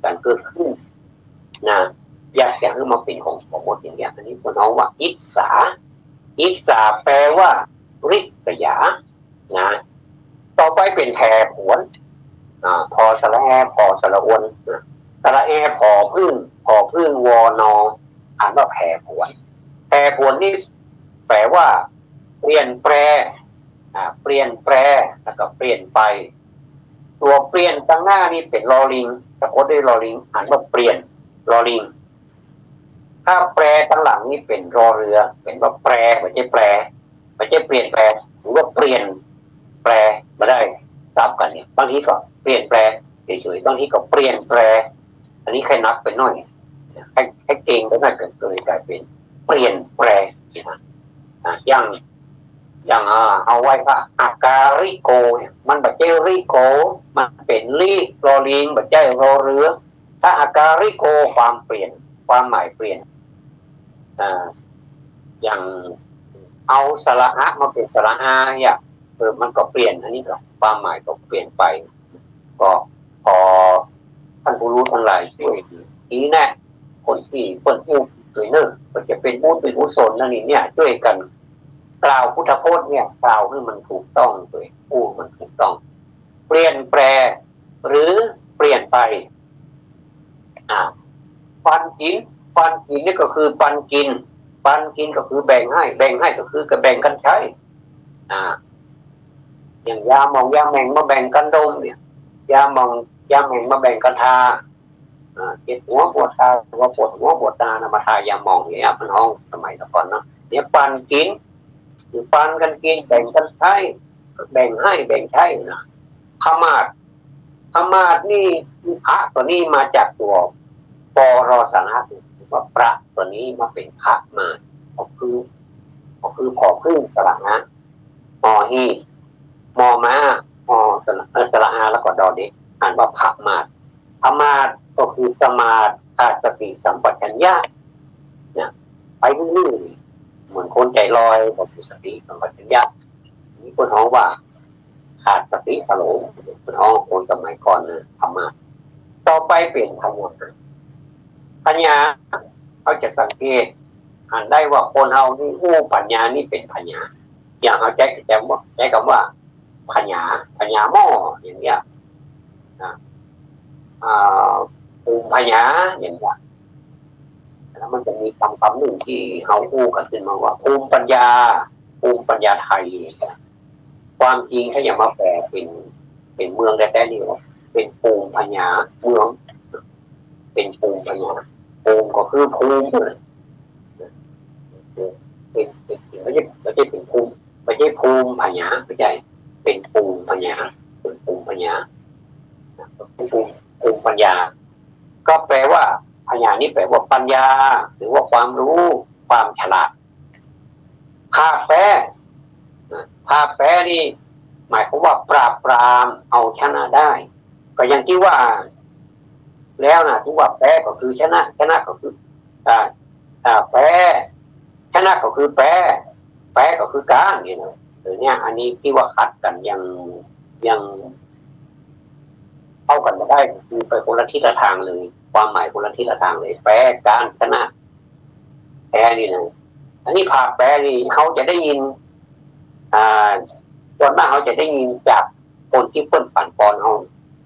กั๋นเกิดขึ้นนะ อยากจะหื้อมาเป๋นของตัวหมดอย่างเนี้ย อันนี้เปิ้นฮ้องว่าอิสสา อิสสาแปลว่าริษยา นะ ต่อไปเป๋นแผผวน อ่า ผอสระแอ ผอสระอวน นะ สระแอ ผอผึ้ง ผอผึ้ง วอ นอ อ่านว่าแผผวน แผผวนนี่แปลว่า เปลี่ยนแปล อ่า เปลี่ยนแปล แล้วก็เปลี่ยนไป ตั๋วเปลี่ยนตังหน้านี่เป๋นลอลิง สะกดด้วยลอลิง อ่านว่าเปลี่ยน ลอลิง ถ้าแปรตังหลังนี่เป๋นรอเรือ เป๋นว่าแปร บ่ใจ้แปล บ่ใจ้เปลี่ยนแปล หรือว่าเปลี่ยนแปล บ่ได้สับกั๋นเนี่ย บางทีก็เปลี่ยนแปลเฉยๆ บางทีก็เปลี่ยนแปล อันนี้ใค่หนักไปหน้อย ใค่ ใค่เก่งไปหน้อยก็เลยก๋ายเป๋นเปลี่ยนแปลนะ อ่า อย่าง อย่าง อ่า เอาไหว้พระ อาการิโกเนี่ย มันบ่ใจ้ริโก มันเป๋นริ ลอลิง บ่ใจ้รอเรือ ถ้าอาการิโก ความเปลี่ยน ความหมายเปลี่ยน อ่า อย่างเอาสระอะมาเป๋นสระอาเนี่ย เออ มันก็เปลี่ยน อันนี้ก็ความหมายก็เปลี่ยนไป ก็ขอท่านผู้รู้ตังหลายจ้วย นี้แนะ คนตี้เปิ้นอู้ตวยเน่อ ก็จะเป๋นบุญเป๋นกุศลนั่นนี่เนี่ย จ้วยกั๋นกล่าวพุทธพจน์เนี่ย กล่าวหื้อมันถูกต้องตวย อู้มันถูกต้อง เปลี่ยนแปล หรือเปลี่ยนไป อ่า ปันกิ๋น ปันกิ๋นนี่ก็คือปันกิ๋น ปันกิ๋นก็คือแบ่งให้ แบ่งให้ก็คือก็แบ่งกั๋นใจ๊ อ่า อย่างยาหม่องยาแหม่งมาแบ่งกั๋นดมเนี่ย ยาหม่องยาแหม่งมาแบ่งกั๋นทา อ่า เจ็บหัวปวดตา หรือว่าปวดหัวปวดตานะ มาทายาหม่องอย่างเนี้ย เปิ้นฮ้องสมัยตะก่อนเนาะ เนี่ยปันกิ๋น คือปันกั๋นกิ๋น แบ่งกั๋นใจ๊ แบ่งให้ แบ่งใจ๊นะ ผมาท ผมาทนี่ ผะตั๋วนี้มาจากตั๋ว ปร สระ ว่าประตั๋วนี้มาเป๋นผมาท ก็คือ ก็คือ ผอผึ้ง สระอา หอหีบ มอม้า หอสระ เอ่อ สระอา แล้วก็ดอเด็ก อ่านว่าผมาท ผมาทก็คือประมาท ขาดสติสัมปชัญญะ นะ ไปเรื่อยๆ เหมือนคนใจ๋ลอย บ่มีสติสัมปชัญญะ นี่เปิ้นฮ้องว่า ขาดสติสโลง เปิ้นฮ้องคนสมัยก่อนนะ ผมาท ต่อไปเป๋นผญา ผญา เฮาจะสังเกตหันได้ว่าคนเฮานี่อู้ผญานี่เป๋นผญา อย่างเฮาใจ๊ ใจ๊กำว่า ใจ๊กำว่า ผญา ผญาหม้ออย่างเนี้ยนะ อ่า ภูมิผญาอย่างเนี้ย แล้วมันจะมีกำ กำนึ่งตี้เฮาอู้กั๋นขึ้นมาว่า ภูมิปัญญา ภูมิปัญญาไทย ความจริงถ้าจะมาแปลเป๋น เป๋นเมืองแต๊ๆ นี่ว่า เป๋นภูมิผญา เมือง เป๋นภูมิผญา ภูมิก็คือภูมิ เป๋น เป๋น บ่ใจ้ บ่ใจ้เป๋นภูมิ บ่ใจ้ภูมิผญา บ่ใจ้ เป๋นภูมิผญา เป๋นภูมิผญา ภูมิ ภูมิปัญญา ก็แปลว่า ผญานี่แปลว่าปัญญา หรือว่าความรู้ ความฉลาด ผ่าแป๊ นะ ผ่าแป๊นี่หมายความว่าปราบปราม เอาชนะได้ ก็อย่างตี้ว่าแล้วนะ ตี้ว่าแป๊ก็คือชนะ ชนะก็คือ อ่า อ่า แป๊ ชนะก็คือแป๊ แป๊ก็คือก้านนี่นะ เออ เนี่ย อันนี้ตี้ว่าขัดกั๋นอย่าง อย่างเข้ากั๋นบ่ได้ คือไปคนละทิศละตางเลย ความหมายคนละทิศละตางเลย แป๊ ก้าน ชนะ แป๊นี่นะ อันนี้ผ่าแป๊นี่เฮาจะได้ยิน อ่า ส่วนมากเฮาจะได้ยินจากคนตี้เปิ้นปานป้อนเฮา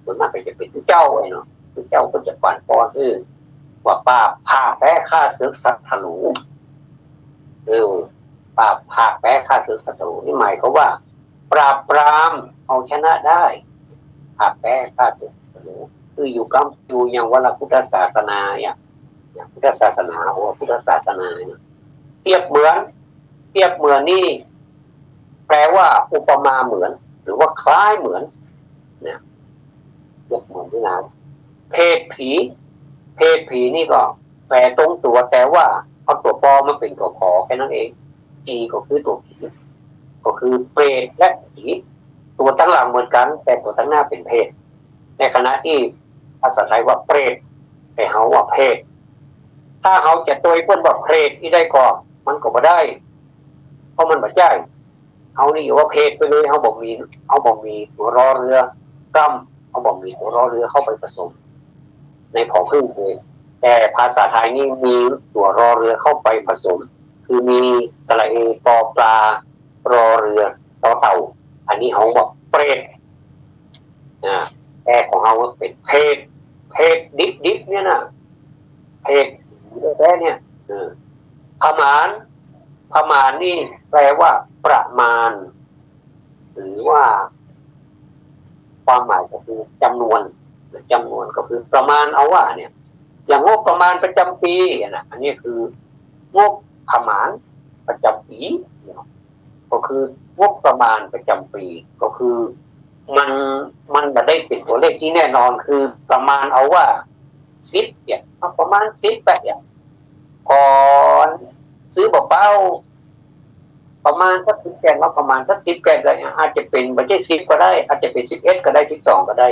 ส่วนมากก็จะเป๋นตุ๊เจ้าไอ้เนาะ ตุ๊เจ้าเปิ้นจะปานป้อน เออ ว่าปราบ ผ่าแป๊ฆ่าศึกศัตรู เออ ปราบ ผ่าแป๊ฆ่าศึกศัตรู นี่หมายความว่า ปราบปราม เอาชนะได้ ผ่าแป๊ฆ่าศึกศัตรู คืออยู่กำ อยู่อย่างว่าพุทธศาสนาเนี่ย อย่างพุทธศาสนา โอ้ พุทธศาสนาเนี่ย เปรียบเหมือน เปรียบเหมือนนี่ แปลว่าอุปมาเหมือน หรือว่าคล้ายเหมือน นะ เปรียบเหมือนนี่นะ เปรตผี เปรตผีนี่ก็แปลตรงตั๋ว แต่ว่าเอาตั๋วปอมาเป๋นตั๋วผอแค่นั้นเอง ผีก็คือตั๋วผี ก็คือเปรตและผี ตั๋วตังหลังเหมือนกั๋น แต่ตั๋วตังหน้าเป๋นเปรต ในขณะตี้ภาษาไทยว่าเปรต แต่เฮาว่าเปรต ถ้าเฮาจะตวยเปิ้นว่าเปรตอี้ได้ก่อ มันก็บ่ได้ เพราะมันบ่ใจ้ เฮานี่ว่าเปรตไปเลย เฮาบ่มี เฮาบ่มีตั๋วรอเรือก้ำ เฮาบ่มีตั๋วรอเรือเข้าไปผสมในผอผึ้งเลย แต่ภาษาไทยนี่มีตั๋วรอเรือเข้าไปผสม คือมีสระเอ ปอปลา รอเรือ ตอเต่า อันนี้เฮาว่าเปรต อ่า แต่ของเฮาเป๋นเปรต เปรตดิบๆ เนี่ยนะ เปรตแต๊ๆ เนี่ย เออ ผมาณ ผมาณนี่แปลว่าประมาณ หรือว่า ความหมายก็คือจำนวน จำนวนก็คือประมาณเอาว่าเนี่ย อย่างงบประมาณประจำปี๋อะนะ อันนี้คืองบผมาณประจำปี๋ ก็คืองบประมาณประจำปี๋ ก็คือมัน มันบ่ได้เป๋นตั๋วเลขตี้แน่นอน คือประมาณเอาว่าสิบเนี่ย ประมาณสิบแปดเนี่ย ก่อนซื้อบ่าเป๊า ประมาณสักสิบแก่น ว่าประมาณสักสิบแก่นก็ได้ อาจจะเป๋น บ่ใจ้สิบก็ได้ อาจจะเป๋นสิบเอ็ดก็ได้ สิบสองก็ได้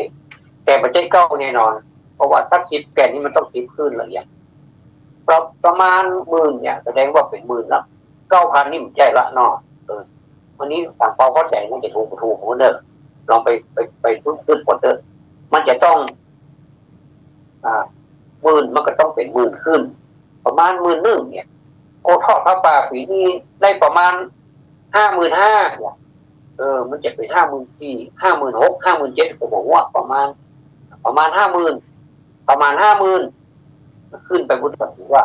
แต่บ่ใจ้เก้าแน่นอน เพราะว่าสักสิบแก่นนี่มันต้องสิบขึ้นละเอียด ประ ประมาณหมื่นเนี่ย แสดงว่าเป๋นหมื่นละ เก้าพันนี่มันใจ้ละเนาะ เออ วันนี้ต่างเปาเข้าใจ๋น่าจะถูก ถูกหมดเด้อ ลองไป ไป ไปซื้อ ซื้อก่อนเต๊อะ มันจะต้อง อ่า หมื่นมันก็ต้องเป๋นหมื่นขึ้น ประมาณหมื่นนึ่งเนี่ย โกเทาะผ้าป่าปี๋นี้ได้ประมาณห้าหมื่นห้าเนี่ย เออ มันจะเป๋นห้าหมื่นสี่ ห้าหมื่นหก ห้าหมื่นเจ็ด ก็บ่ฮู้ว่าประมาณ ประมาณห้าหมื่น ประมาณห้าหมื่น ขึ้นไปพุทธถือว่า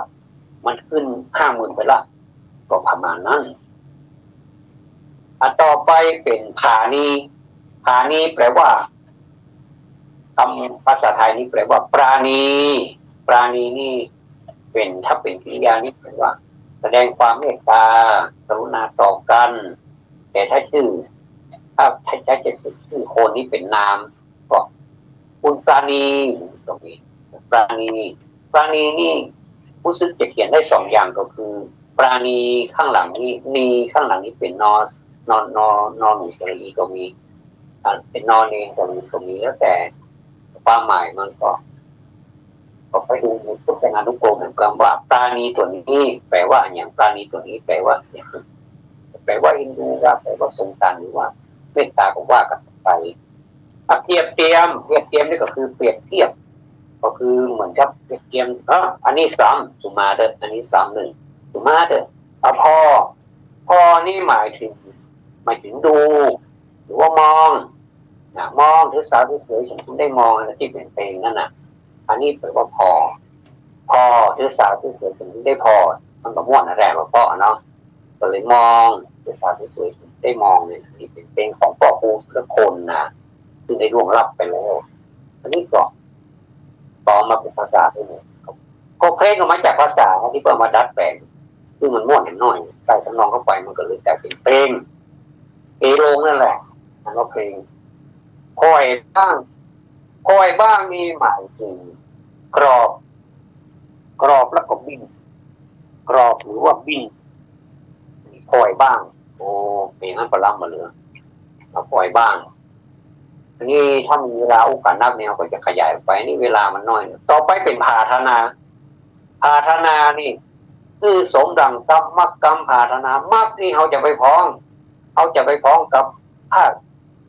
มันขึ้นห้าหมื่นไปละ ก็ประมาณนั้น อ่ะ ต่อไปเป๋นผาณี ผาณีแปลว่า คำภาษาไทยนี่แปลว่าปราณี ปราณีนี่เป๋น ถ้าเป๋นกิริยานี่แปลว่า แสดงความเมตตา กรุณาต่อกัน แต่ถ้าชื่อ ถ้า ถ้าจะชื่อคนนี่เป๋นนาม ก็คุณปราณี ก็มี ปราณี ปราณีนี่ รู้สึกจะเขียนได้สองอย่าง ก็คือ ปราณีข้างหลังนี้ ณีข้างหลังนี้เป๋นนอ นอ นอ นอหนูสระอีก็มี อ่า เป๋นนอเณรสระอีก็มี แล้วแต่ความหมายมันก็ ก็ไปดูในพจนานุกรมเหมือนกันว่า ปราณีตั๋วนี้แปลว่าอะหยัง ปราณีตั๋วนี้แปลว่าอะหยัง แปลว่าเอ็นดูว่า แปลว่าสงสาร หรือว่าเมตตา ก็ว่ากั๋นไป อ่ะ เทียบเตียม เทียบเตียมนี่ก็คือเปรียบเทียบ ก็คือเหมือนกับเปรียบเทียบ อ่ะ อันนี้สาม สุมาเตอร์ อันนี้สามหนึ่ง สุมาเตอร์ อ่ะ ผ่อ ผ่อนี่หมายถึง หมายถึงดู หรือว่ามอง นะ มอง ถือสาถือเสย ฉันจึงได้มอง อันที่เป๋นเพลงนั่นน่ะ อันนี้แปลว่าผ่อ ผ่อ ถือสาถือเสย ฉันจึงได้ผ่อ มันก็ม่วนนั่นแหละ ว่าผ่อเนาะ ก็เลยมอง ถือสาถือเสย ฉันจึงได้มองเนี่ย นี่เป๋นเพลงของป้อครูสุรพลนะ ซึ่งได้ล่วงลับไปแล้ว อันนี้ก็ ต่อมาเป๋นภาษาไทย ก็เพลงก็มาจากภาษาตี้เปิ้นเอามาดัดแป๋ง คือมันม่วนแหมน้อย ใส่ทำนองเข้าไปมันก็เลยกลายเป๋นเพลง เอโลงนั่นแหละ อันว่าเพลง ผ่อยบ้าง ผ่อยบ้างนี่หมายถึงกรอบ กรอบแล้วก็บิ้น กรอบหรือว่าบิ้น ผ่อยบ้าง โอ้ เป๋นอย่างนั้นปะล้ำมาเหลือ มาผ่อยบ้าง อันนี้ถ้ามีเวลาโอกาสนักเนี่ย ก็จะขยายออกไป นี่เวลามันน้อย ต่อไปเป๋นผาทนา ผาทนานี่ คือสมดังกำ มรรคกำ ผาทนา มรรคนี่เฮาจะไปพ้อง เฮาจะไปพ้องกับภาค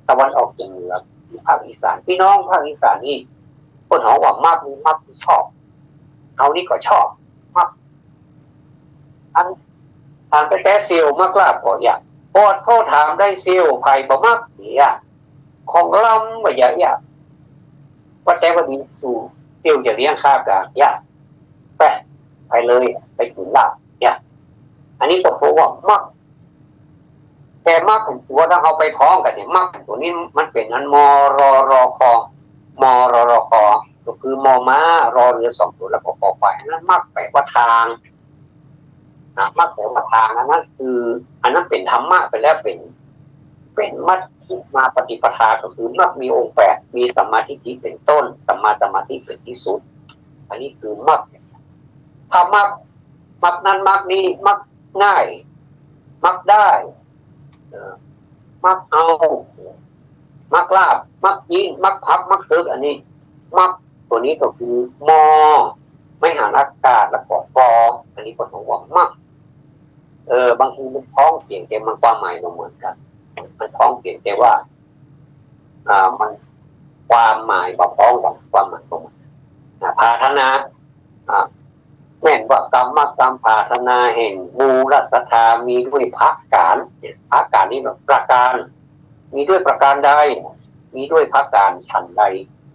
ตะวันออกเฉียงเหนือ หรือภาคอีสาน พี่น้องภาคอีสานนี่ เปิ้นฮ้องว่ามรรค นี่มรรคที่ชอบ เฮานี่ก็ชอบ มรรค อัน ถามแต๊ๆ เสี่ยวมักลาภก่อ ยะ ปอดเข้าถามได้เสี่ยว ใผบ่มัก เหีย ของลำบ่ ยะ ยะ ว่าแต่ว่าดีสู่ เสี่ยวจะเลี้ยงข้าก่า ยะ ไป ไปเลย ไปกิ๋นลาภ ยะ อันนี้ก็เพราะว่ามัก แต่มักตั๋วถ้าเฮาไปพ้องกั๋นเนี่ย มักตั๋วนี้มันเป๋นอัน ม ร ร ค ม ร ร ค ก็คือ ม ม้า รอเรือสองตั๋ว แล้วก็ ค ควาย อันนั้นมักแปลว่าทาง อ่ะ มักแปลว่าทาง อันนั้นคือ อันนั้นเป๋นธรรมะไปแล้ว เป๋น เป๋นมัชฌิมาปฏิปทา ก็คือมักมีองค์แปด มีสัมมาทิฏฐิเป๋นต้น สัมมาสมาธิเป๋นที่สุด อันนี้คือมัก ถ้ามัก มักนั้นมักนี้ มักง่าย มักได้ เอ่อ มักเอา มักลาภ มักกิ๋น มักผับ มักเสิร์ก อันนี้ มักตั๋วนี้ก็คือ ม ไม้หันอากาศ แล้วก็ ก อันนี้ก็ฮ้องว่ามัก เออ บางทีมันพ้องเสียง แต่มันความหมายบ่เหมือนกั๋น มันพ้องเสียง แต่ว่า อ่า มันความหมายบ่พ้องกั๋น ความหมายบ่เหมือนกั๋น อ่า ผาทนา อ่า แม่นว่ากำ มรรคกำ ผาทนาแห่งมูลศรัทธามีด้วยประก๋าน ประก๋านนี่แบบประก๋าน มีด้วยประก๋านใด มีด้วยประก๋านฉันใด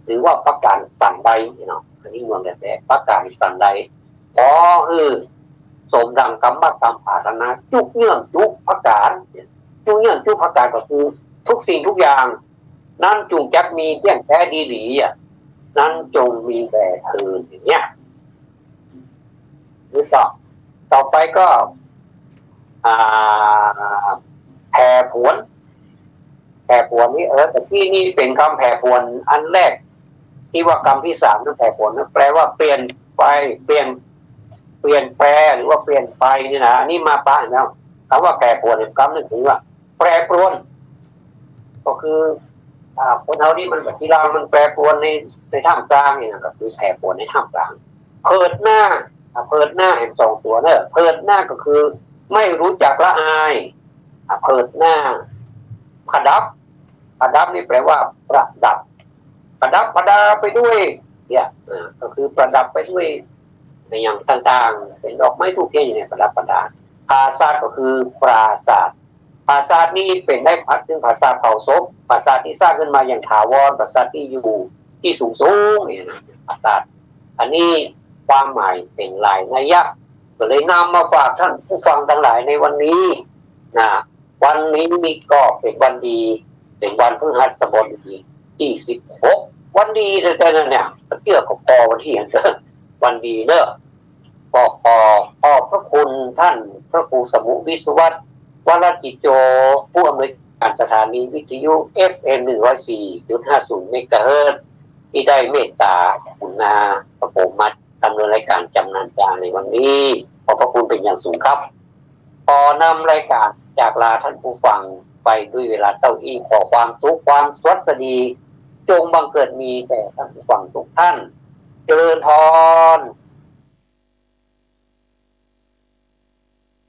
หรือว่าประก๋านสันใดเนาะ อันนี้เมืองแต๊ๆ ประก๋านสันใด ขอหื้อสมดังกำ มรรคกำ ผาทนา จุกเยื่องจุประก๋าน จุกเยื่องจุประก๋านก็คือทุกสิ่งทุกอย่าง นั้นจุ่งจักมีเตี้ยงแต๊ดีหลีอะ นั้นจงมีแด่เทิน อย่างเงี้ย หรือต่อ ต่อไปก็ อ่า แผ่ผวน แผ่ผวนนี่ เออ แต่ที่นี่เป๋นกำแผ่ผวนอันแรก ตี้ว่ากำตี้สามนั้นแผ่ผวนนะ แปลว่าเปลี่ยนไป เปลี่ยน เปลี่ยนแปล หรือว่าเปลี่ยนไปนี่นะ อันนี้มาปะเห็นไหม กำว่าแผ่ผวนเนี่ย กำนึกถึงว่า แปรปรวน ก็คือ อ่า คนเฮานี่มันแบบทีหลังมันแปรปรวนใน ในท่ามกลางนี่นะ ก็คือแปรปรวนในท่ามกลาง เผิดหน้า อ่า เผิดหน้าเห็นสองตั๋วเนอะ เผิดหน้าก็คือไม่รู้จักละอาย อ่า เผิดหน้า ผดับ ผดับนี่แปลว่าประดับ ประดับประดาไปด้วย เนี่ย อ่า ก็คือประดับไปด้วย ในอย่างต่างๆ เป๋นดอกไม้ธูปเทียนอย่างเนี้ย ประดับประดา ผาสาทก็คือปราสาท ผาสาทนี่เป๋นได้พัดถึงผาสาทเผาศพ ผาสาทที่สร้างขึ้นมาอย่างถาวร ผาสาทที่อยู่ กิ ตี้สูงๆ นี่นะ อาจารย์ อันนี้ความหมายเป๋นหลายนัยยะ ก็เลยนำมาฝากท่านผู้ฟังตังหลายในวันนี้นะ วันนี้ก็เป๋นวันดี เป๋นวันพฤหัสบดีตี้สิบหก วันดีแต๊ๆ นั่นเนี่ย เตื้อก็ปอวันตี้อันเต๊อะ วันดีเนอะ ก็ขอขอบพระคุณท่านพระครูสมุห์ วิศวัฒน์ วรกิจโจ ผู้อำนวยการสถานีวิทยุ เอฟเอ็ม หนึ่งร้อยสี่จุดห้าศูนย์ เมกะเฮิรตซ์ ตี้ได้เมตตาอุณาพระโปรมาดำเนินรายการจำนานจาในวันนี้ ขอบพระคุณเป๋นอย่างสูงครับ ขอนำรายการจากลาท่านผู้ฟังไปด้วยเวลาเต้าอี้ ขอความสุขความสวัสดี จงบังเกิดมีแก่ท่านผู้ฟังทุกท่าน เจริญพร